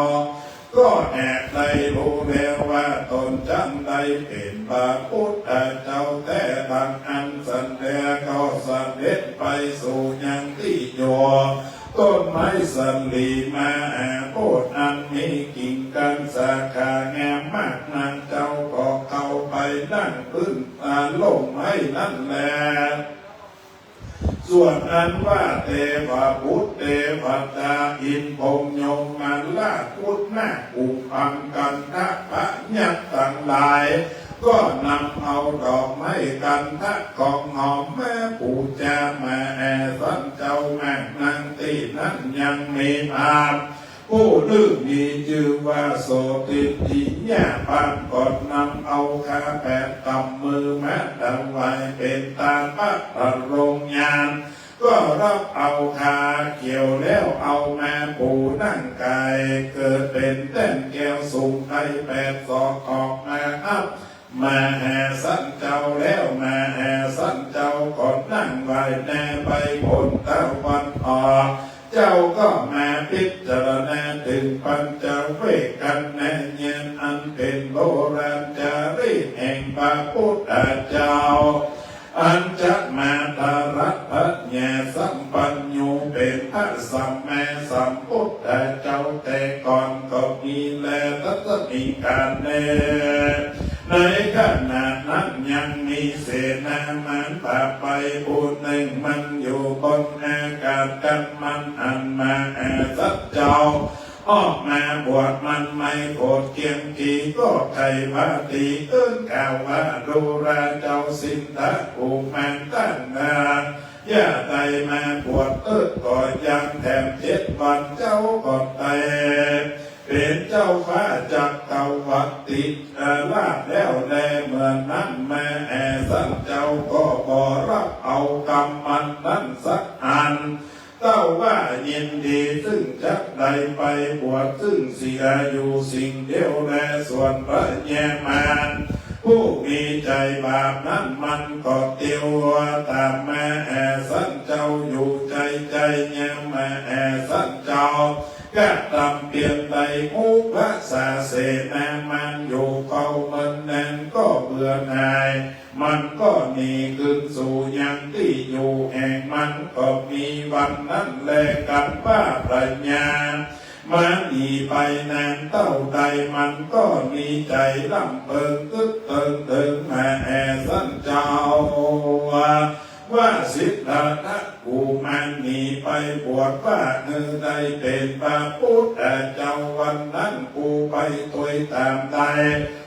ก็แอบได้ฮู้แล้วว่าต๋นจักได้เป๋นพระปุทธเจ้าแต๊ตังอั้น สันแล้วก็เสด็จไปสู่ยังตี้อยู่ ต้นไม้สลีมาหาโพธิ์อันมีกิ่งก้านสาขางามมากนัก เจ้าก็เข้าไปนั่งพื้นตาล่มไม้นั้นแล ส่วนอันว่าเตวบุตรเตวดาอินทร์พรหมยมมาราชพุทธนาคอุปังกันทะพยัคฆ์ตังหลาย ก็นำเอาดอกไม้กันทะของหอมมาปู๋จามาแอ่สันเจ้ามากนัก ตี้นั้นยังมีพราหมณ์ผู้นึ่งมีจื้อว่าโสณทิฏฐิยะ พราหมณ์ก็นำเอาคาแปดกำมือมาถวายเป๋นตาพระบรมญาณ ก็ฮับเอาคาเกี่ยวแล้วเอามาปู๋นั่งก๋าย เกิดเป๋นแต้นแก้วสูงไกลแปดศอก ออกมาฮับ มาแอ่สันเจ้าแล้ว มาแอ่สันเจ้าก็นั่งไหว้แนไปโผนตะวันออก เจ้าก็มาพิจารณาเถิงปัญจเวกขันธญาณอันเป๋นโบราณจารีตแห่งพระพุทธเจ้า อันจักมาทรัตยะสัมปันโญเป๋นพระสัมมาสัมพุทธเจ้าแต่ก่อนก็มีแล ตรัสมิกาลเน ในขณะนั้นยังมีเสนามารพาไปผู้นึ่ง มันอยู่บนอากาศ กั๋นมันอันมาแอ่สันเจ้า ออกมาบวชมันใหม่โผดเคียงกี ก็ใค่ว่าตี้อื่นกล่าวว่า ดูราเจ้าสินทะผู้มาตั้งนาน อย่าได้มาบวชเต๊อะ ก็ยังแถมเจ็ดวัน เจ้าก็ได้ เป๋นเจ้าฟ้าจักรวรรดิราชแล้วแล เมื่อนั้นมาแอ่สันเจ้าก็บ่รับเอากำมันนั้นสักอัน เต้าว่ายินดีซึ่งจักได้ไปบวช ซึ่งเสียอยู่สิ่งเดียวแล ส่วนพญามารผู้มีใจ๋บาปนั้นมันก็เตียวต๋ามมาแอ่สันเจ้าอยู่ใจ๋ใจ๋ ยามมาแอ่สันเจ้า กระตำเปียรได้ฮู้ภาษาเสนามารอยู่ เฝ้าเมินแนนก็เบื่อหน่าย มันก็หนีคืนสู่ยังตี้อยู่แห่งมัน ก็มีวันนั้นแลกั๋นว่าพญามารหนีไปนานเต้าใด มันก็มีใจ๋ร่ำเปิงกึ๊ดเติงเถิงมาแอ่สันเจ้า ว่าสิทธัตถะกุมารหนีไปบวช ว่าหื้อได้เป๋นพระปุทธเจ้า วันนั้นกูไปตวยต๋ามได้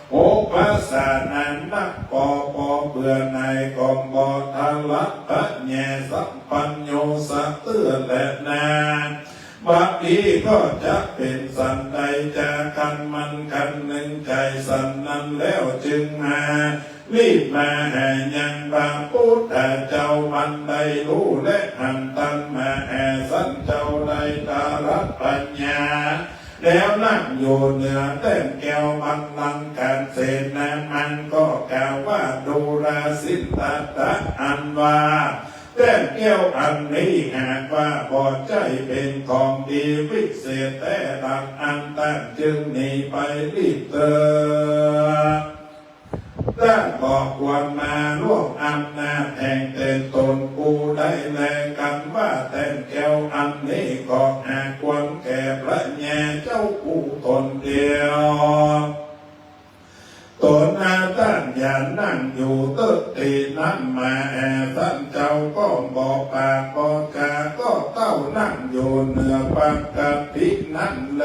โอภาษานั้นนัก ปอปอเบื่อหน่ายก็บ่ทะละ พญาสัมปัญโญสะเตื้อแลนา บัดนี้ก็จะเป๋นสันใด จาคันมันคันนึ่งใจ๋สันนั้นแล้วจึงมา รีบมาแอ่ยังพระปุทธเจ้า มันได้ฮู้และหันตังมาแอ่สันเจ้าได้ตรัสพญา แล้วนั่งอยู่เหนือแต้มแก้วบัลลังก์ เสนามารก็กล่าวว่า ดูราสิทธัตถะ อันว่าแต้มแก้วอันนี้หากว่าบ่ใจ้เป๋นของดีวิเศษแต๊ หลักอั้นต้านจึงหนีไปรีบเตียว ต้านก็ควรมาล่วงอำนาจแห่งเต๋นต๋นกูได้แลกั๋นว่า แต้มแก้วอันนี้ก็หากควรแก่พญาเจ้ากูต๋นเดียว ต๋นอาต้านหยานนั่งอยู่เต๊อะตี้นั้นมาแอ่สันเจ้าก็บ่ปากบ่จ๋า ก็เต้านั่งอยู่เหนือปกตินั้นแล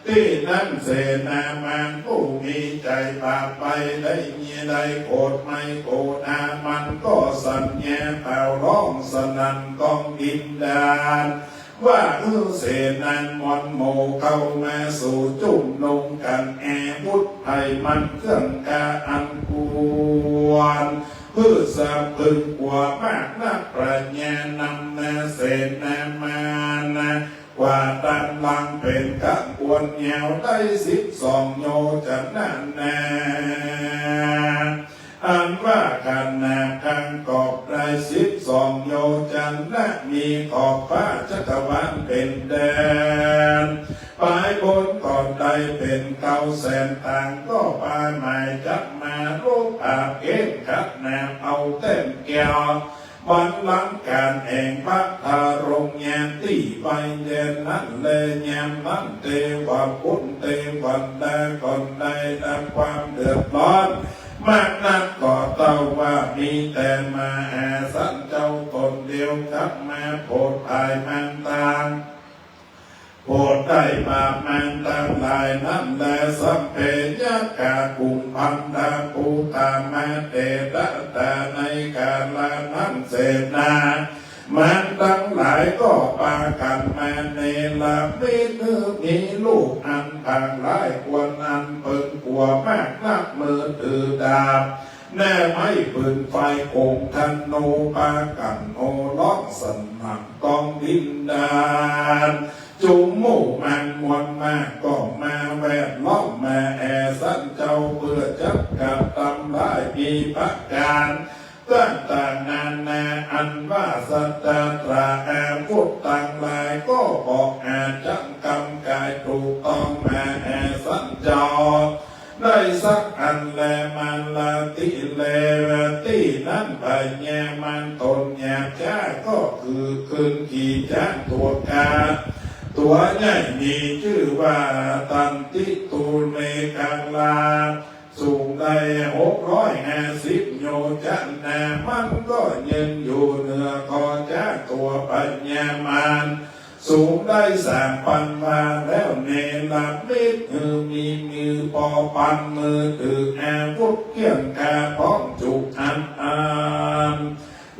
ตี้นั้นเสนามารผู้มีใจ๋บาปไปได้ยินได้โกรธไม่โกรธอา มันก็สัญญาเป่าฮ้องสนั่นต้องดินแดน ว่าหื้อเสนามารหมู่เข้ามาสู่จุมนุมกั๋น อาวุธไพมันเครื่องกล้าอันควร หื้อสะพึงกั๋วมากนัก พญานำนาเสนามาร กว่าตันหลังเป๋นก๋างบวนยาวได้สิบสองโยจนะแล อันว่าขนาดก๋างกอบได้สิบสองโยจนะ มีขอบฟ้าจักรวาลเป๋นแดน ปายบนก็ได้เป๋นเก้าแสนตาง ก็ปาหมายจับมารูปอาเก๋งขัดหนามเอาแต้มแก้ว บัลลังก์ก๋านแห่งพระทรงยานตี้ไว้แดนนั้นแล ยามนั้นเตวบุตรเตวันดาก็ได้รับความเดือดร้อนมากนัก ก็เต้าว่ามีแต่มหาสันเจ้าต๋นเดียว ขับมาโผดผายมารตัง โผดได้บาปมารตังหลายนั้นแล สัพเพยักขา กุมภัณฑา ภูตา มาเตตะตา ในกาละนั้นเสนามารตังหลายก็ปากั๋นมาเนรมิตหื้อมีรูปอันผางร้าย ควรอันเปิงกั๋วมากนัก มือถือดาบ แน่ไม้ปืนไฟ โขงธนู ปากั๋นโห่ฮ้องสนั่นต้องดินแดน จุมหมู่มารมวลมากก็มาแวดล้อมมาแอ่สันเจ้า เปื้อจักกัดตำร้ายมีประก๋านต่างๆ นานา อันว่าสัตตราอาวุธตังหลายก็บ่อาจจั้งกำก๋ายถูกต้องมาแอ่สันเจ้า ได้สักอันแล มลาติเลวะ ตี้นั้นพญามารต๋นหยาบจ๊า ก็คือคืนขี่จ๊างตั๋วก๋าตั๋วใหญ่ มีจื้อว่าตันติตุเลกาลา สูงได้หกร้อยห้าสิบโยจนะ มันก็ยืนอยู่เหนือคอจ๊างตั๋วพญามาร สูงได้สามปันวา แล้วเนรมิตหื้อมีมือปอปัน มือถืออาวุธเกี้ยงกล้าพร้อมจุอันอัน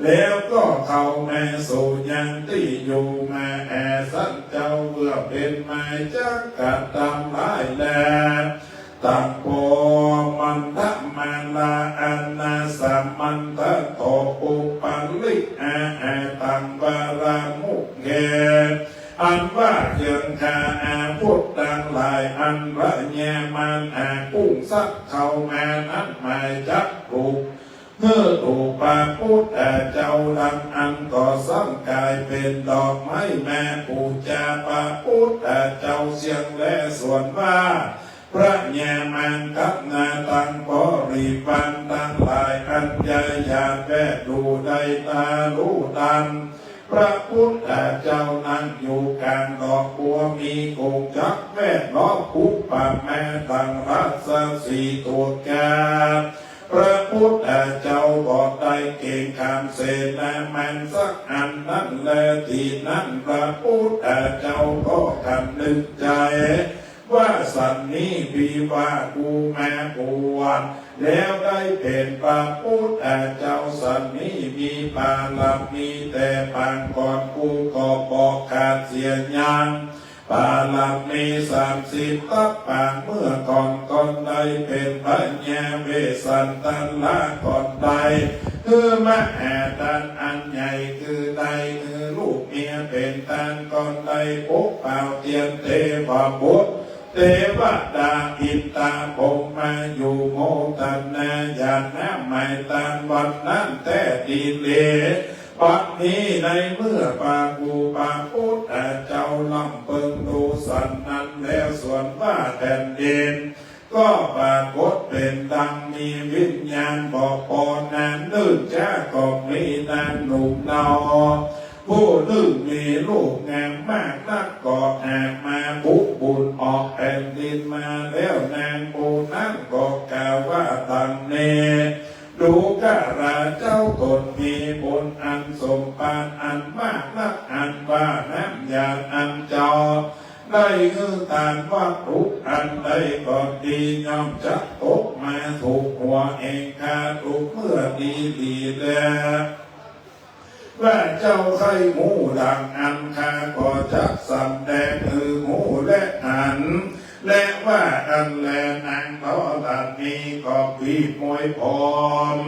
แล้วก็เข้ามาสู่ยังตี้อยู่มาอาศัยเจ้า เพื่อเป๋นไม้จักกัดตำลายแล ตังป้อมันทะมาลา อันนาสามันทะโต อุปาลิกอาอาตังวารามุขเข อันว่าเจื้องฆ่าอาวุธตังหลาย อันพญามารอากุ้งสักเข้ามานั้น ไม้จักถูก หื้อถูกพระปุทธเจ้า ดังอั้นก็ซ้ำก๋ายเป๋นดอกไม้มาปู๋จาพระปุทธเจ้าเสี้ยงแล ส่วนว่า พญามารกับนาตังบริวารตังหลาย อันยาหยาดแวดดูได้ตารู้ตัน พระปุทธเจ้านั่งอยู่ก๋างดอกบัว มีกงจักรแวดล้อม อุปมาดังราชสีห์ตรวจก๋า พระปุทธเจ้าบ่ได้เก๋งขามเสนามารสักอันนั้นแล ตี้นั้นพระปุทธเจ้าก็คำนึกใจ๋ ว่าสันนี้ปี้ว่ากูมาบวช แล้วได้เป๋นพระปุทธเจ้าสันนี้ มีบารมีแต่ปางก่อน กูก็บ่ขาดเสียยัง บารมีสามสิบทับปางเมื่อก่อน ก่อนได้เป๋นพญาเวสสันตะละ ก่อนได้หื้อมหาทานอันใหญ่ คือได้หื้อลูกเมียเป๋นต้าน ก่อนได้ปกเป๋าเตียนเตวบุตร เตวดา อินตา พรหมา อยู่โมตนา หยาดน้ำไม้ตานวันนั้นแต๊ดีเล บัดนี้ในเมื่อปากูปาปุทธเจ้าลำเปิงดูสันนั้นแล้ว ส่วนว่าแผ่นดิน ก็ปรากฏเป๋นดังมีวิญญาณบ่ปอนาน นึ่งจ๊าก็มีนางหนุ่มเนา ผู้นึ่งมีลูกงามมากนัก ก็หากมาบุกบุญออกแผ่นดินมาแล้ว นางผู้นั้นก็กล่าวว่าดังนี้ ดูกราเจ้า ตนมีบุญอันสมบัติอันมากนัก อันว่าน้ำหยาดอันเจ้าได้หื้อตานวัตถุอันใดก็ดี ย่อมจะตกมาถูกหัวแห่งข้าทุกเมื่อดีดีแล ว่าเจ้าใค่ฮู้ดังอั้น ข้าก็จักสำแดงหื้อฮู้และหัน และว่าอั้นแล นางธรณีก็ปีบมวยผม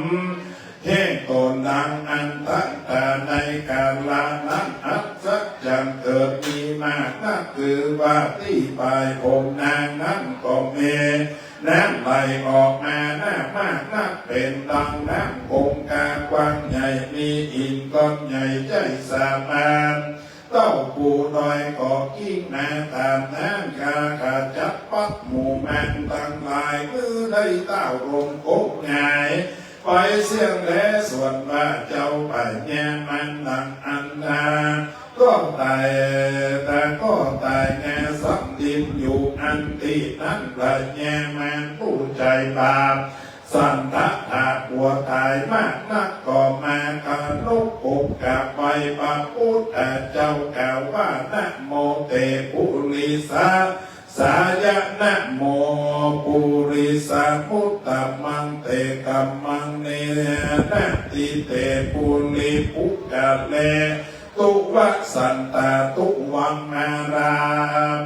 แห่งตนดังอั้น ตังแต่ในกาละนั้นอัศจรรย์เกิดมีมากนัก คือว่าตี้ปลายผมนางนั้นก็มี น้ำไหลออกมาหน้ามากนัก เป๋นดังน้ำคงคากว้างใหญ่ มีหินก้อนใหญ่ใหญ่สามาน เต้าปูน้อยก็กิ้งมาต๋ามนั้น ข้าขจัดปัดหมู่มารตังหลาย หื้อได้ต้าวลงกบหงายไปเสี้ยงแล ส่วนว่าเจ้าพญามารดังอั้นนา ก็ต๋าย แต่ก็ต๋ายแงซ้ำดินอยู่อันตี้นั้น พญามารผู้ใจ๋บาป สันทะถะกั๋วต๋ายมากนัก ก็มาคารพกราบไหว้พระปุทธเจ้ากล่าวว่า นะโมเตปุริสสายะ นะโมปุริสมุตตะมัง เตกัมมัง เนนะ ทิเตปุริปุคคาเล ตุวะสันตา ตุวังมารา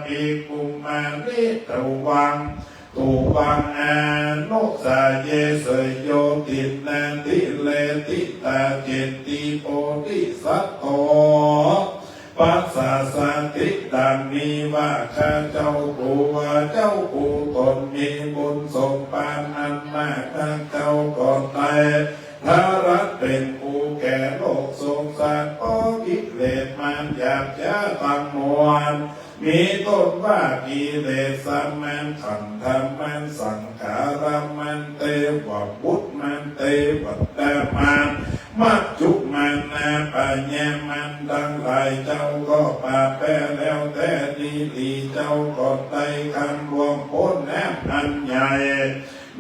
ภิกขุมานิ ตุวัง ตุวังอนุสาเย เสยโย ตินนาทิเล ติตา เจติ โพธิสัตโต ปัสสาสติ ดังนี้ว่า ข้าเจ้าตัวเจ้าผู้ตนมีบุญสมบัติอันมากนัก เจ้าก็ได้ ทรัสเป๋นผู้แก่โลกสงสาร เพราะกิเลสมารหยาบจ๊าตังมวล มีต้นว่ากิเลสมาร ขันธมาร สังขารมาร เทวบุตรมาร เทวดามาร มัจจุมาร นาพญามารตังหลาย เจ้าก็ปราบแป๊แล้วแต๊ดีหลี เจ้าก็ได้คำล่วงป๊นน้ำอันใหญ่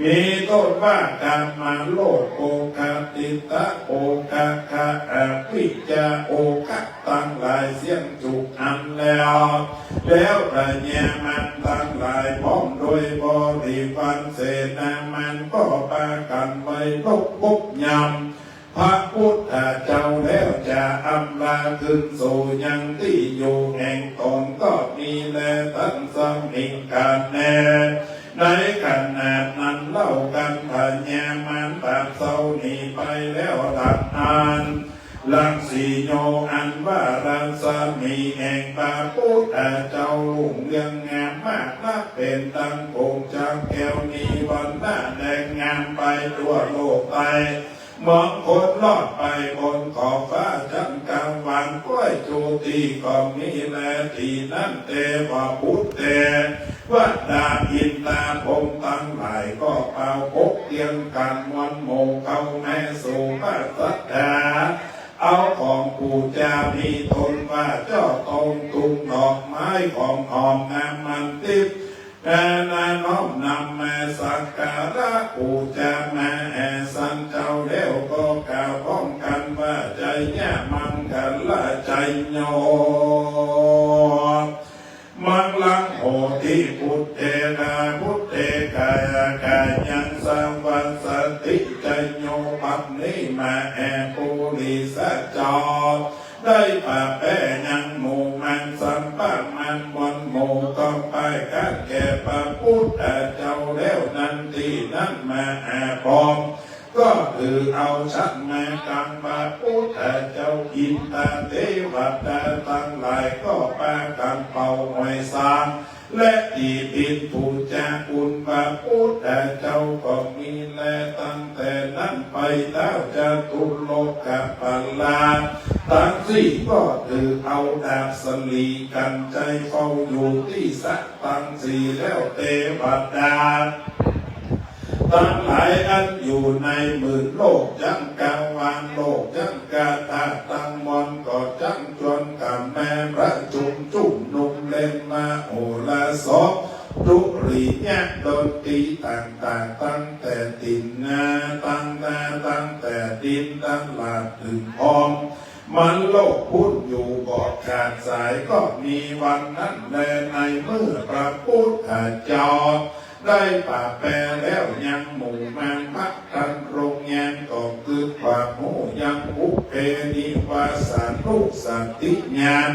มีต้นว่ากามโลภ โภคาทิฏฐะ โภคาคะ อวิชชา โอฆะตังหลายเสี้ยงจุกอั้นแล้ว แล้วพญามารตังหลายพร้อมโดยบริวารเสนามารก็ปากั๋นไปลบกบยำ พระปุทธเจ้า คืนสู่ยังตี้อยู่แห่งต๋นก็มีแล ตัสมิง กัณเณ ในขณะนั้นเล่า กัณฑยามารต๋าเซาหนีไปแล้ว ตังอั้น รังสีโย อันว่ารัศมีแห่งพระพุทธเจ้ารุ่งเรืองงามมากนัก เป๋นดังผงจักแก้ว มีวรรณะแดงงามไปทั่วโลกใต้ เมืองคนรอดไปบนขอบฟ้าจักรวาล ก้อยจุติก็มีแลตี้นั้น เตวบุตรเตวดาอินทาพรหมตังหลายก็เป่าปกเตียงกั๋นมวลหมู่เข้าแม้สู่พระศาสดา เอาของปู๋จามีต้นว่าจ้อตอง ตุงดอกไม้ของหอมงามมันติบ แด่นาน้อมนำมาสักการะปู๋จามาแอ่สันเจ้าแล้วก็กล่าวพร้อมกั๋นว่า จายะมังคละจายโย มังคลังโหติ พุทเทนะ พุทเทกายะ กายัง สะวัสสติ จายโย บัดนี้มาแอ่ปุริสะเจ้า ได้ปะแป้ยังหมู่มารสัมปะมารมวลหมู่ก็ไปกัดแก่พระพุทธเจ้าแล้วนั้น ตี้นั้นมาแอ่พร้อม ก็ถือเอาฉัตรมากังพระพุทธเจ้า อินทาเตวดาตังหลายก็ปากั๋นเป่าหอยซาง และตีปินปู๋จากุณพระพุทธเจ้าก็มีแล ตั้งแต่นั้นไปท้าวจตุโลกปัลลาตังสี่ก็ถือเอาดาบสลีกัญไชยเฝ้าอยู่ตี้สะตังสี่แล้ว เตวดาตังหลายอันอยู่ในหมื่นโลกจักรวาล โลกจักรธาตุตังมวลก็จักจวนกั๋นมาประชุมจุมนุมเล่นมโหรสพ ดุริยะดนตรีต่างๆ ตั้งแต่ตี๋นนา ตั้งนา ตั้งแต่ดินตลาดเถิงพรหมโลกพุ้นอยู่บ่ขาดสาย ก็มีวันนั้นแล ในเมื่อพระพุทธเจ้าได้ปะแป้แล้วยังหมู่มารพากั๋นลงแยงก็คือความฮู้ยังปุพเพนิวาสานุสติญาณ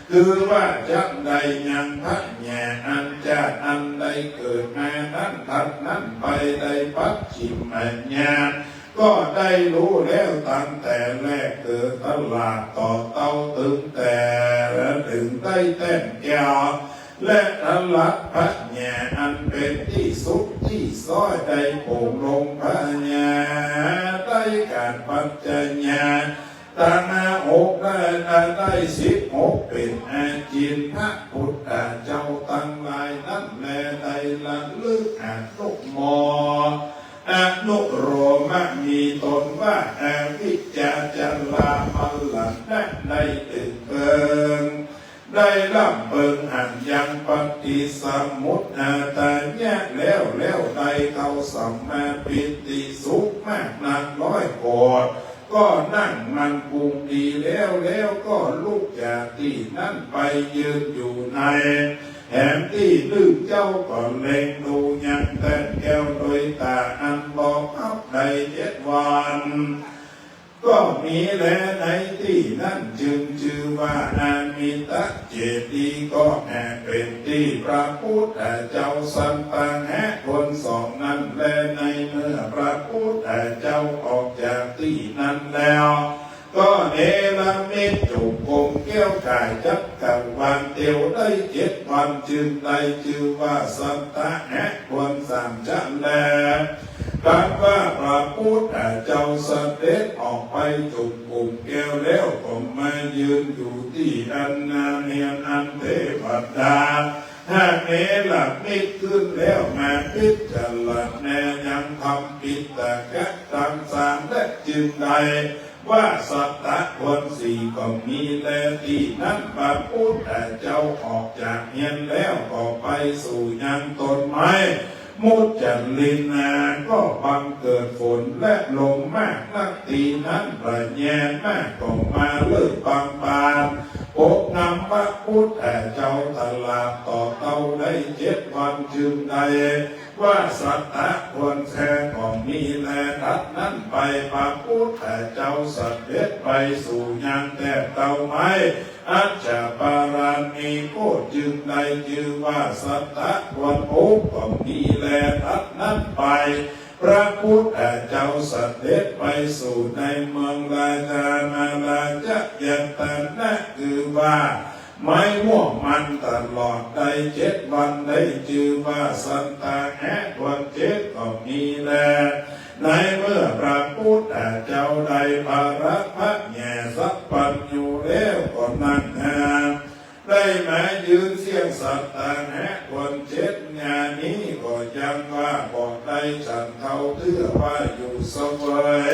คือว่าจักได้ยังพระญาณอันจาติอันได้เกิดมานั้น บัดนั้นไปได้ปัจฉิมญาณ ก็ได้ฮู้แล้วตั้งแต่แรกเกิดตลาดต่อเต้า เถิงแต่เถิงได้แต้มแก้ว และตรัสพระญาณอันเป๋นตี้สุขตี้ซ้อย ได้โผล่ลงพระญาณ ได้ก๋านปัจจญา ตังหกได้ ได้สิบหกเป๋นอาจิน พระพุทธเจ้าตังหลายนั้นแล ได้ระลึกอนุโม อนุโลมะมีตนว่า อวิชชาจรามรณะได้เถิงเปิง ได้ล่ำเปิงอันยังปฏิสมุตอาตายะแล้ว แล้วได้เข้าสัมมาปิติสุขมากนักร้อยโกฏ ก็นั่งมั่นคงดีแล้ว แล้วก็ลุกจากตี้นั้นไปยืนอยู่ในแหมตี้นึ่ง เจ้าก็เล็งดูยังแต้มแก้วโดยต๋าอันบ่ฮับได้เจ็ดวัน ก็มีแลในตี้นั้น จึงจื้อว่าอามิสเจดีย์ ก็แอ่เป๋นตี้พระพุทธเจ้าสัตตาหะคนสองนั้นแล ในเมื่อพระพุทธเจ้าออกจากตี้นั้นแล้ว ก็เนรมิตจุ่มกลมแก้วก๋ายจักรวาลเตียวได้เจ็ดวัน จึงได้จื้อว่าสัตตาหะคนสามจะแล ครั้นว่าพระพุทธเจ้าเสด็จออกไปจุ่มกลุ่มแก้วแล้ว ก็มายืนอยู่ตี้อันนาเนียนอันเทวดาหากเนรมิตขึ้นแล้วมาพิจารณายังธรรมปิฎกะตังสาม และจึงได้ว่าสัตตะคนสี่ก็มีแล ตี้นั้นพระพุทธเจ้าออกจากเฮียนแล้วก็ไปสู่ยังต้นไม้ มุจลินนา ก็บังเกิดฝนและลมมากนัก ตี้นั้นพระญาณมากก็มาเลิกบังบาน อบนำพระพุทธเจ้าตลาดต่อเต้าได้เจ็ดวัน จึงได้ว่าสัตตะควรแท้ก็มีแล ตัดนั้นไปพระพุทธเจ้าเสด็จไปสู่ยังแถบเต้าไม้ อัจฉปาลามีโคตร จึงได้จื้อว่าสัตตะควรอบก็มีแล ตัดนั้นไป พระพุทธเจ้าเสด็จไปสู่ในเมืองราชานาราชยตนะ คือว่าไม้ม่วงมันตลอดได้เจ็ดวัน ได้จื้อว่าสัตตะแหะควรเจ็ดก็มีแล ในเมื่อพระพุทธเจ้าได้ปะระพระแง่สัพพัญญูแล้วก็นั่งหน้า ได้มายืนเสี้ยงสัตตะแหะควรเจ็ดงานี้ก็ยังว่าบ่ได้ฉันเต้า เตื้อว่าอยู่เสวย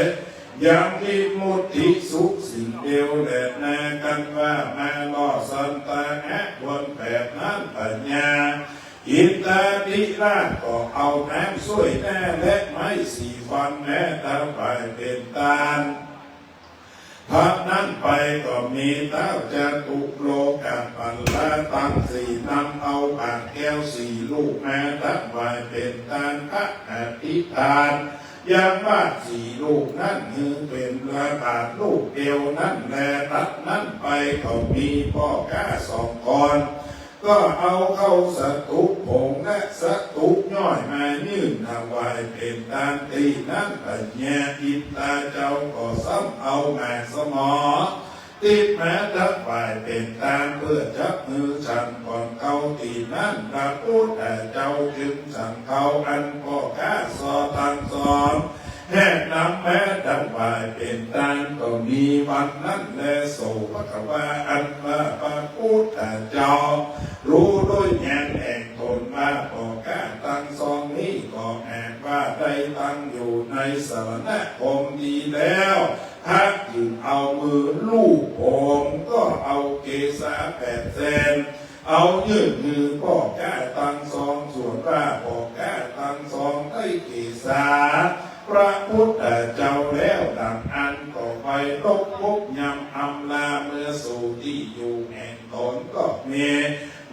ยังวิมุตติสุขสิ่งเดียวแลนา กันว่ามาล่อสัตตะแหะควรแปดนั้นปัญญา อินทาธิราชก็เอาน้ำส้วยแน่และไม้สีฟันแน่ถวายเป๋นตาน ตัดนั้นไปก็มีท้าวจตุโลกปัลละตังสีนำเอาบาตรแก้วสี่ลูกมาถวายเป๋นตานพระอภิธาน ยังบาตรสี่ลูกนั้นหื้อเป๋นพระบาตรลูกเดียวนั้นแล ตัดนั้นไปก็มีป้อก๊าสองคน ก็เอาเข้าสตุผงและสตุย่อยมายื่นถวายเป๋นตานตี้นั้นปัญญา อินทาเจ้าก็ซ้ำเอาหมากสมอ ติดมาถวายเป๋นตานเปื้อจักหื้อฉันก่อนเต้า ตี้นั้นพระพุทธเจ้าจึงฉันเต้าอันป้อก๊าสองตังสอง แหะนำมาถวายเป๋นตานก็มีวันนั้นแล โสภควา อันว่าพระพุทธเจ้าฮู้โดยญาณแห่งต๋นว่าป้อก๊าตังสองนี้ก็แอบว่าได้ตั้งอยู่ในสรณคมดีแล้ว พระจึงเอามือลูบผม ก็เอาเกศาแปดเส้น เอายื่นหื้อป้อก๊าตังสอง ส่วนว่าป้อก๊าตังสองได้เกศาพระพุทธเจ้าแล้วดังอั้น ก็ไปลบกบยำอำลาเมือสู่ตี้อยู่แห่งต๋นก็มี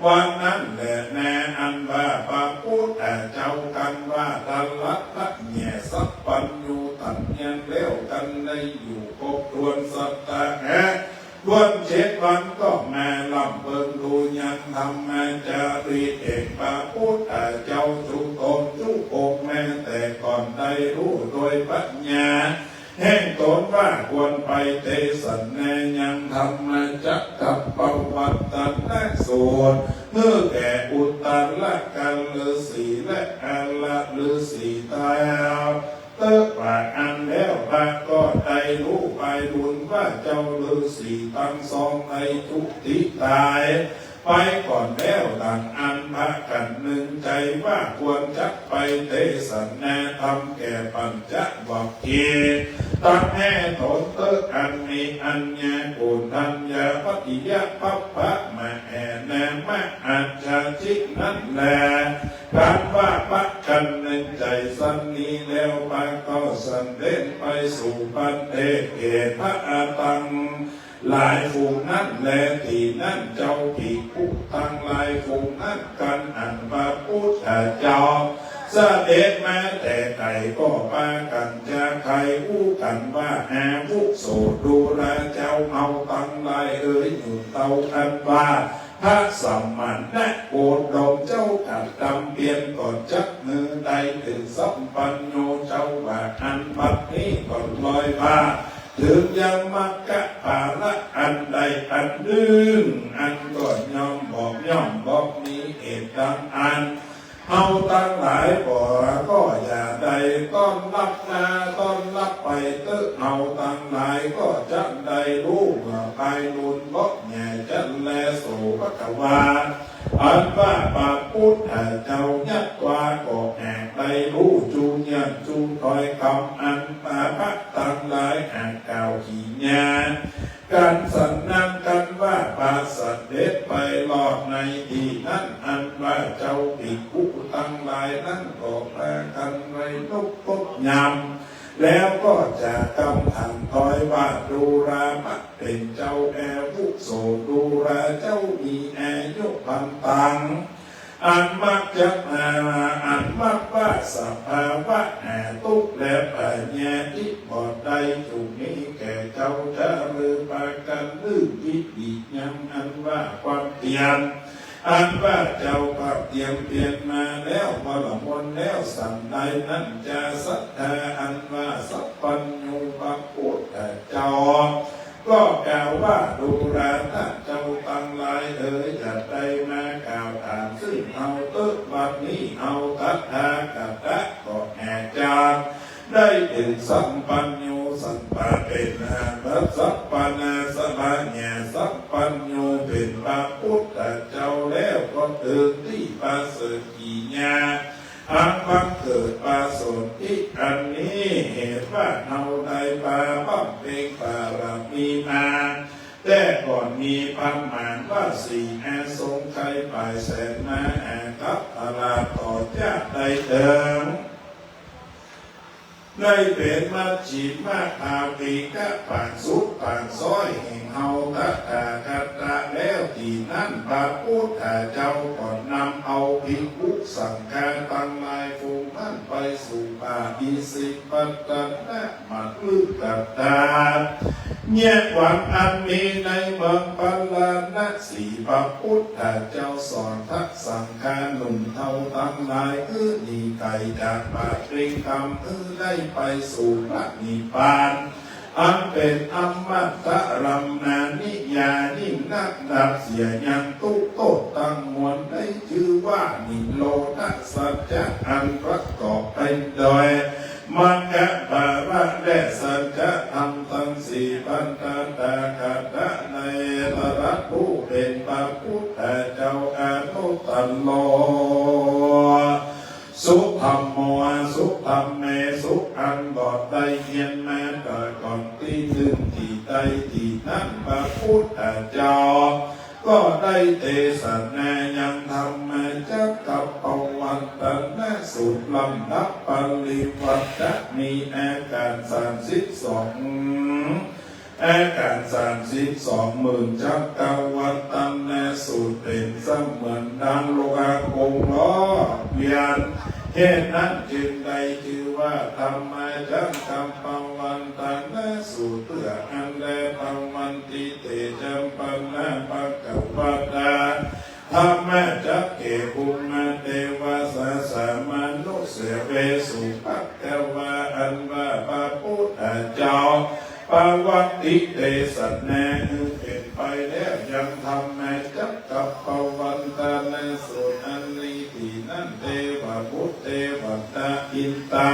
วันนั้นแลนา อันว่าพระพุทธเจ้ากันว่าตรัสพระแง่สัพพัญญูตัดยังแล้วกันได้อยู่ครบถ้วนสัตตะแหะ ถ้วนเจ็ดวันก็มาล่ำเปิงดูยังธรรมจารีแห่งพระพุทธเจ้าจุตนจุองค์แม้แต่ก่อนได้ฮู้โดยปัญญาแห่งต๋นว่าควรไปเตสนายังธรรมจักกัปปวัตตนสูตร หื้อแก่อุตตรกัลฤๅษีและกัลฤๅษีเต้า เต๊อะว่าอั้นแล้วพระก็ได้ฮู้ไปบุญว่าเจ้าฤๅษีตังสองได้จุติต๋ายไปก่อนแล้วดังอั้น พากั๋นนึ่งใจ๋ว่าควรจักไปเตสนาธรรมแก่ปัญจวัคคีย์ ตังแห่ต๋นเต๊อะ อันมีอัญญาโกณฑัญญา ภัตถิยะ ภัพพะ มะแหนามะ อัจฉาชินั้นแล กันว่าพากั๋นนึ่งใจ๋สันนี้แล้วพระก็เสด็จไปสู่ประเทศเขตพระอาตังหลายฝูงนั้นแล ตี้นั้นเจ้าภิกขุตังหลายฝูงนั้นกันอันพระพุทธเจ้าเสด็จมาแต่ไก๋ก็ปากั๋นจะใค่อู้กั๋นว่า อาวุโสดูราเจ้า เฮาตังหลายเอ๋ย อยู่เต้าอันว่า พระสมณโคดมเจ้ากระตำเปียรก็จักหื้อได้ถือสัพพัญญูเจ้าว่าอั้น บัดนี้ก็ลอยว่า เถิงยังมัคคะผละอันใดอันนึ่ง อันก็ย่อมบ่ ย่อมบ่มีเหตุดังอั้น เฮาตังหลายก็ ก็อย่าได้ต้อนฮับนา ต้อนฮับไปเต๊อะ เฮาตังหลายก็จักได้ฮู้เมื่อภายลุนบ่ แง่จันแล โสภควา อันว่าพระพุทธเจ้ายัตวาก็แหกได้ฮู้จูเยียนจูถ้อยกำอันพระตังหลายหากกล่าวขีญากั๋นสันนังกั๋นว่าพระเสด็จไปรอดในตี้นั้น อันว่าเจ้าภิกขุตังหลายนั้นก็ปากั๋นไปนบกบยำ แล้วก็จะกำถามถ้อยว่า ดูราพระเป๋นเจ้า อาวุโสดู ราเจ้ามีอายุพันตัง อันมักจะมา อันมักว่าสภาวะแห่งตุ๊กข์และพยาธิบ่ได้จุกมีแก่เจ้า จะลือปากั๋นลืมวิริยัง อันว่าความเพียร อันว่าเจ้าภาคเตรียมเพียรมาแล้ว ประมวลแล้วสันใดนั้น จะสัตถา อันว่าสัพพัญญูพระพุทธเจ้า ก็กล่าวว่า ดูราต้านเจ้าตังหลายเอ๋ย จะได้มากล่าวถามซึ่งเฮาเต๊อะ บัดนี้เฮาตถาคตะก็แห่จักได้เถิงสัพพัญญู สัพพะเป๋นอาภัสสัพพะนาสะพะญาสัพพัญญู เป๋นพระพุทธเจ้าแล้ว ก็เถิงตี้ประเสริฐกิริยา อันบังเกิดประสนธิอันนี้ เหตุว่าเฮาได้ปาบำเพ็งบารมีมา แต่ก่อนมีประมาณว่าสี่อสงไขยป๋ายแสนมา อาคัปปะราชต่อจากได้เถิง ได้เป๋นมัชฌิมะภาวิกะ ปานสุดปานซ้อยแห่งเฮาตถาคตะแล้ว ตี้นั้นพระพุทธเจ้าก็นำเอาภิกขุสังฆะตังหลายฝูงนั้นไปสู่ป่าอิสิปตนะ มฤคทาตุ เยียะวังอันมีในเมืองพาราณสี พระพุทธเจ้าสอนพระสังฆานุนเท่าตังหลาย คือหนีไก๋จากบาปเวรกรรม คือได้ไปสู่พระนิพพาน อันเป๋นอมตะรัมมณียายิ่งนัก ดับเสียยังตุ๊กข์โต้ษตังมวล ได้จื้อว่านิโรธสัจจะ อันประกอบไปโดย มรรคผละและสัจธรรมตังสี่ พันตถาคตะได้ตรัสรู้เป๋นพระพุทธเจ้าอนุตตโร สุธัมโม สุธัมเมสุ อันบ่ได้เฮียนมาแต่ก่อนตี้นึ่งตี้ใดตี้นั้น พระพุทธเจ้า ก็ได้เตสนายังธัมมจักกัปปวัตตนสูตรลำดับปริวัตตะ มีอาก๋านสามสิบสอง อาก๋านสามสิบสองหมื่นจักรวัตตนสูตร เป๋นเสมือนดังโลกากุงรอบเวียน เหตุนั้นจึงได้จื้อว่าธัมมจักกัปปวัตตนสูตร เปื้ออันแล ภวันติ เต จัมปะนะ ภะคะวะตา ธัมมจักเข ภูมะเตวะ สะสะ มะนุสสะ เวสุ ภะคะวา อันว่าพระพุทธเจ้า ปวัตติ เตสนา หื้อเป๋นไปแล้วยังธัมมจักกัปปวัตตนสูตรอันนี้ ตี้นั้น เตวะบุตร เตวะดา อินตา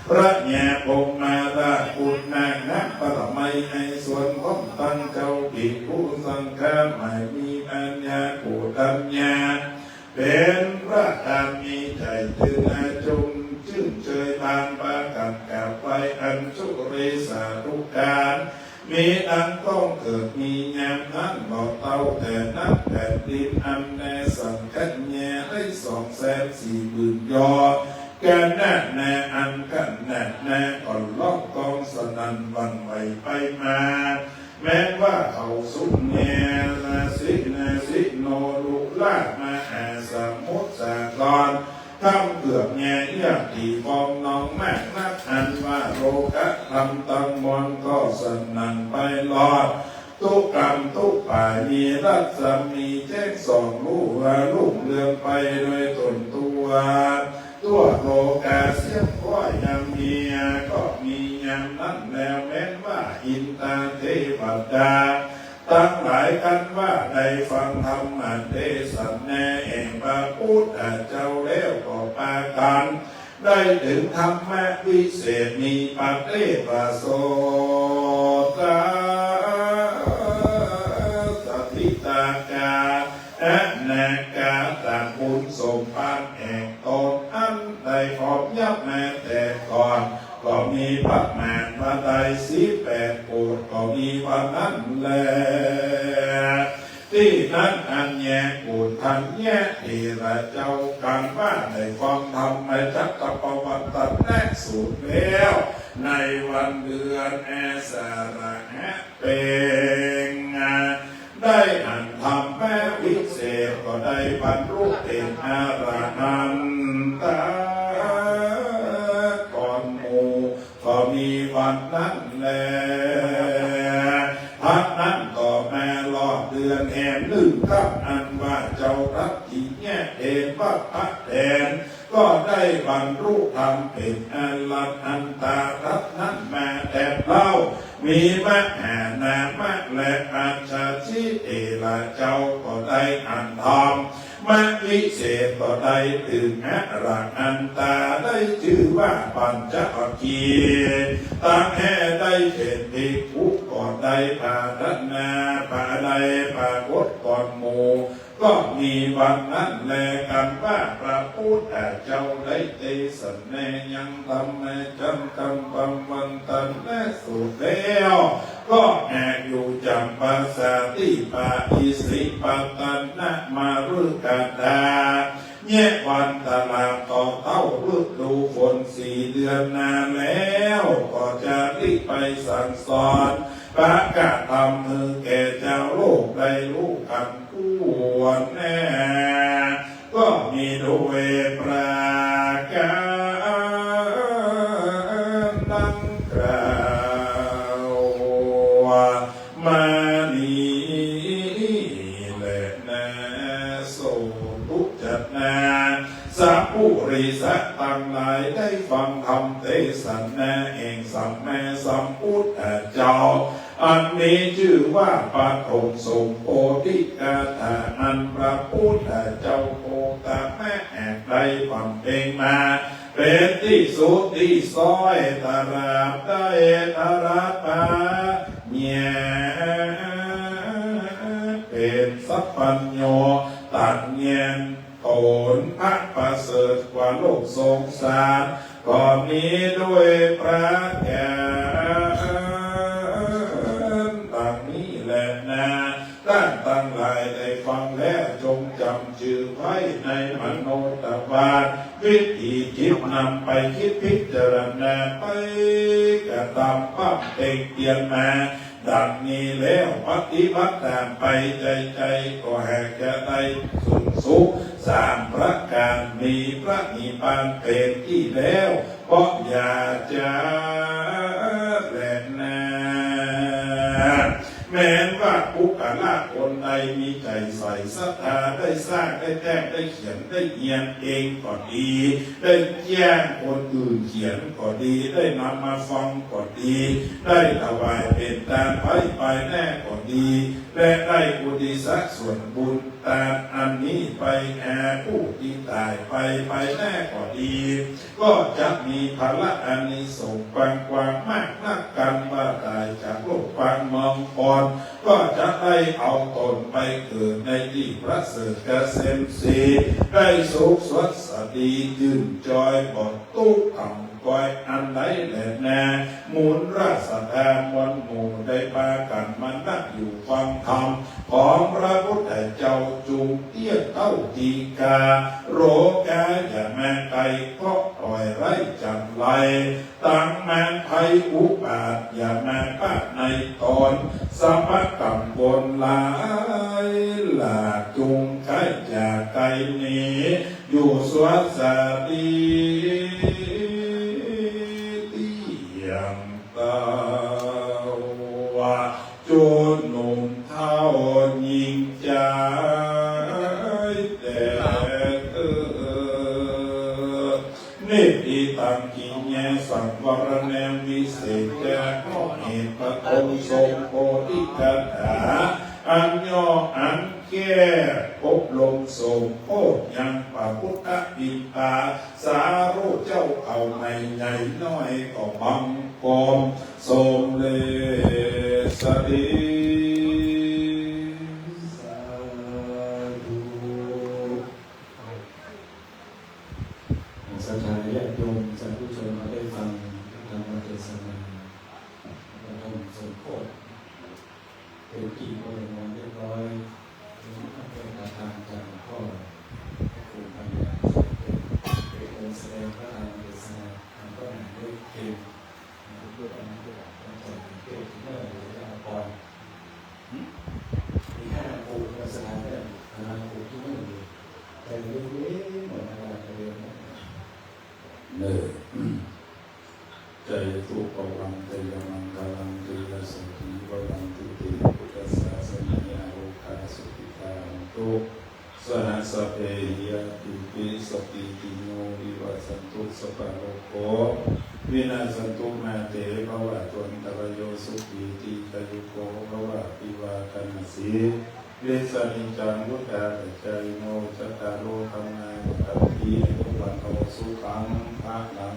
พระยาพรหมราช ปุณณะ นักปรมัย ไอสวนพร้อมตังเจ้าภิกขุสังฆะ หมายมีปัญญา โกฏัญญา เป๋นพระกามีใจ๋ จึงอาจุงจื้นเจยบานปากั๋นกราบไหว้ อัญชุลีสาธุก๋าน มีตังก้องเกิด มียามนั้นบ่เต้าแต่นักแผ่นดิน อันแน่สังฆะแน่ได้สองแสนสี่หมื่นยอด ขนาดนาอันขนาดนาก่อนร้องก้องสนั่นหวั่นไหวไปมา แม้ว่าเขาสุเมรุ นาสิ นาสิโน ลุลา มหาสมุทรสาคร ค่ำเกือบแง่เยือกตี้ฟองนองมากนัก อันว่าโลกธรรมตังมวลก็สนั่นไปรอด ตุ๊กรรมตุ๊ป่า มีรัศมีแจ้งส่องลู่ว่ารุ่งเรืองไปโดยต้นตั๋ว ทั่วโลกาเสี้ยงว่ายังมี ก็มียามนั้นแล้ว แม้นว่าอินตาเทวดาตังหลาย ครั้นว่าได้ฟังธรรมเตสนาแห่งพระพุทธเจ้าแล้ว ก็ปากั๋นได้เถิงธรรมวิเศษ มีปะเตปะโสตา สติตากา อนาคาตบุญสมบัติแห่งต๋นอันได้ขอบยับมาแต่ก่อน ก็มีพระมหาไทยสิบแปดโกฏ ก็มีวันนั้นแล ตี้นั้นอัญญาโกฏัญญะเถระเจ้า ครั้นว่าได้ฟังธัมมจักกัปปวัตตนสูตรแล้ว ในวันเดือนอาสาฬหะ เพ็ง ได้อันธรรมวิเศษ ก็ได้บรรลุเป๋นอรหันตะก่อนหมู่ ก็มีวันนั้นแล พระนั้นต่อมารอดเดือนแหมหนึ่งค่ำ อันว่าเจ้าทัตถิเยะเถรพะแตน ก็ได้บรรลุธรรมเป๋นอรหันตะนั้นมาแต๊เล่า มีมหานามะและอัจฉริเถระเจ้าก็ได้อันธรรมวิเศษ ก็ได้ตึงอรหันตะได้จื้อว่าปัญจวัคคีย์ตังแล ได้เป๋นภิกขุก็ได้ปรารถนา ปาได้ปรากฏก่อนหมู่ ก็มีวันนั้นแล กันว่าพระพุทธเจ้าได้เตสนายังธรรมจักกัง ปวัตตนสูตรแล้ว ก็แอกอยู่จ๋ำปราสาทตี้ป่าอิสิปตนมฤคทา เยียะวันตลาดต่อเต้าฤดูฝนสี่เดือนนาแล้ว ก็จะริไปสั่งสอน ประกาศธรรมหื้อแก่จาวโลกได้ฮู้กั๋น ควรแน่ ก็มีด้วยประก๋านดังกล่าวมานี้แลนา โสตุจนา สัพปุริสะตังหลายได้ฟังธรรมเตสนาแห่งสัมมาสัมพุทธเจ้า อันมีจื้อว่าปฐมสมโพธิคาถา อันพระพุทธเจ้าโคตมะแอกได้บำเพ็งมา เป๋นตี้สุดตี้ซ้อยตราบได้ตรัสปัญญา เป๋นสัพพัญญู ตัดแยน ต๋นพระประเสริฐกว่าโลกสงสาร ก็มีด้วยประก๋านดังนี้แลนา ต้านตังหลายได้ฟังแล้ว จงจ๋ำจื้อไว้ในมโนทวาร วิธีจิตนำไปกึ๊ดพิจารณา ไปกระตำบำเพ็งเปียรมา ดังนี้แล้วปฏิบัติต๋ามไป ใจ๋ๆ ก็แหกจะได้สูงสุขสามประก๋าน มีพระนิพพานเป๋นตี้แล้ว ก็อย่าจะแลนา แม้นว่าปุคคละคนใดมีใจ๋ใส่ศรัทธา ได้สร้าง ได้แต้ม ได้เขียน ได้เฮียนเองก็ดี ได้แจ้งคนอื่นเขียนก็ดี ได้นำมาฟังก็ดี ได้ถวายเป๋นตานไพร่ภายในก็ดี และได้อุทิศส่วนบุญตานอันนี้ไปแก่ผู้ตี้ต๋ายไปภายในก็ดี ก็จะมีผละอานิสงส์กว้างๆ มากนัก กันว่าต๋ายจากโลกปางเมืองคอน ก็จะได้เอาต๋นไปเกิดในตี้ประเสริฐเกษมสี ได้สุขสวัสดีจื้นจอย บ่ตุ๊กข์กำก๊อยอันใดแลนา มูลราษฎรมวลหมู่ได้ปากั๋นมานั่งอยู่ฟังธรรมของพระพุทธเจ้า จุ่งเตี้ยเต้าตีกา โรคาอย่ามาใก้ เคราะห์ต๋อยร้ายจ๋ำไร ตังมารภัยอุบาทอย่ามาปะในต๋น สัพพะกังวลหลายหลาก จุ่งไข้จากไกลหนี อยู่สวัสดีเตี้ยงเต้า จุ่นหนุ่มเฒ่าญิงจายแต๊เต๊อ นิพพิตัง กิริยาสังวรณัง วิเศษจะ เพราะเหตุปฐมสมโพธิคาถา อันย่ออันแก้อบรมสมโพธิยังพระพุทธบิดา สาธุเจ้า เอาใหม่ใหญ่น้อยก็บังคมสมเร็จสดี สาธุ ศรัทธาญาติโยมสาธุชน มาได้ฟังพระธรรมเทศนา พระธรรมสมโภช เป็นกิจบริวารเรียบร้อย เป็นพระเมตตาทานจากหลวงพ่อพระครูปัญญา เป็นองค์แสดงพระธรรมเทศนา ทางพระมหาเถรเตรียม นะ เพื่อการเทศน์เทศน์ที่เนิ่นหรือว่าก่อน หึ มีใคร ทุกข์ สหัสสะเพหิยะ อิติปิ สะพีติโย วิวัชชันตุ สัพพะโรโค วินัสสันตุ มา เต ภะวัตวันตะราโย สุขี ทีฆายุโก ภะวะ อภิวาทะนะสีลิสสะ นิจจัง วุฑฒาปะจายิโน จัตตาโร ธัมมา วัฑฒันติ อายุ วัณโณ สุขัง พะละ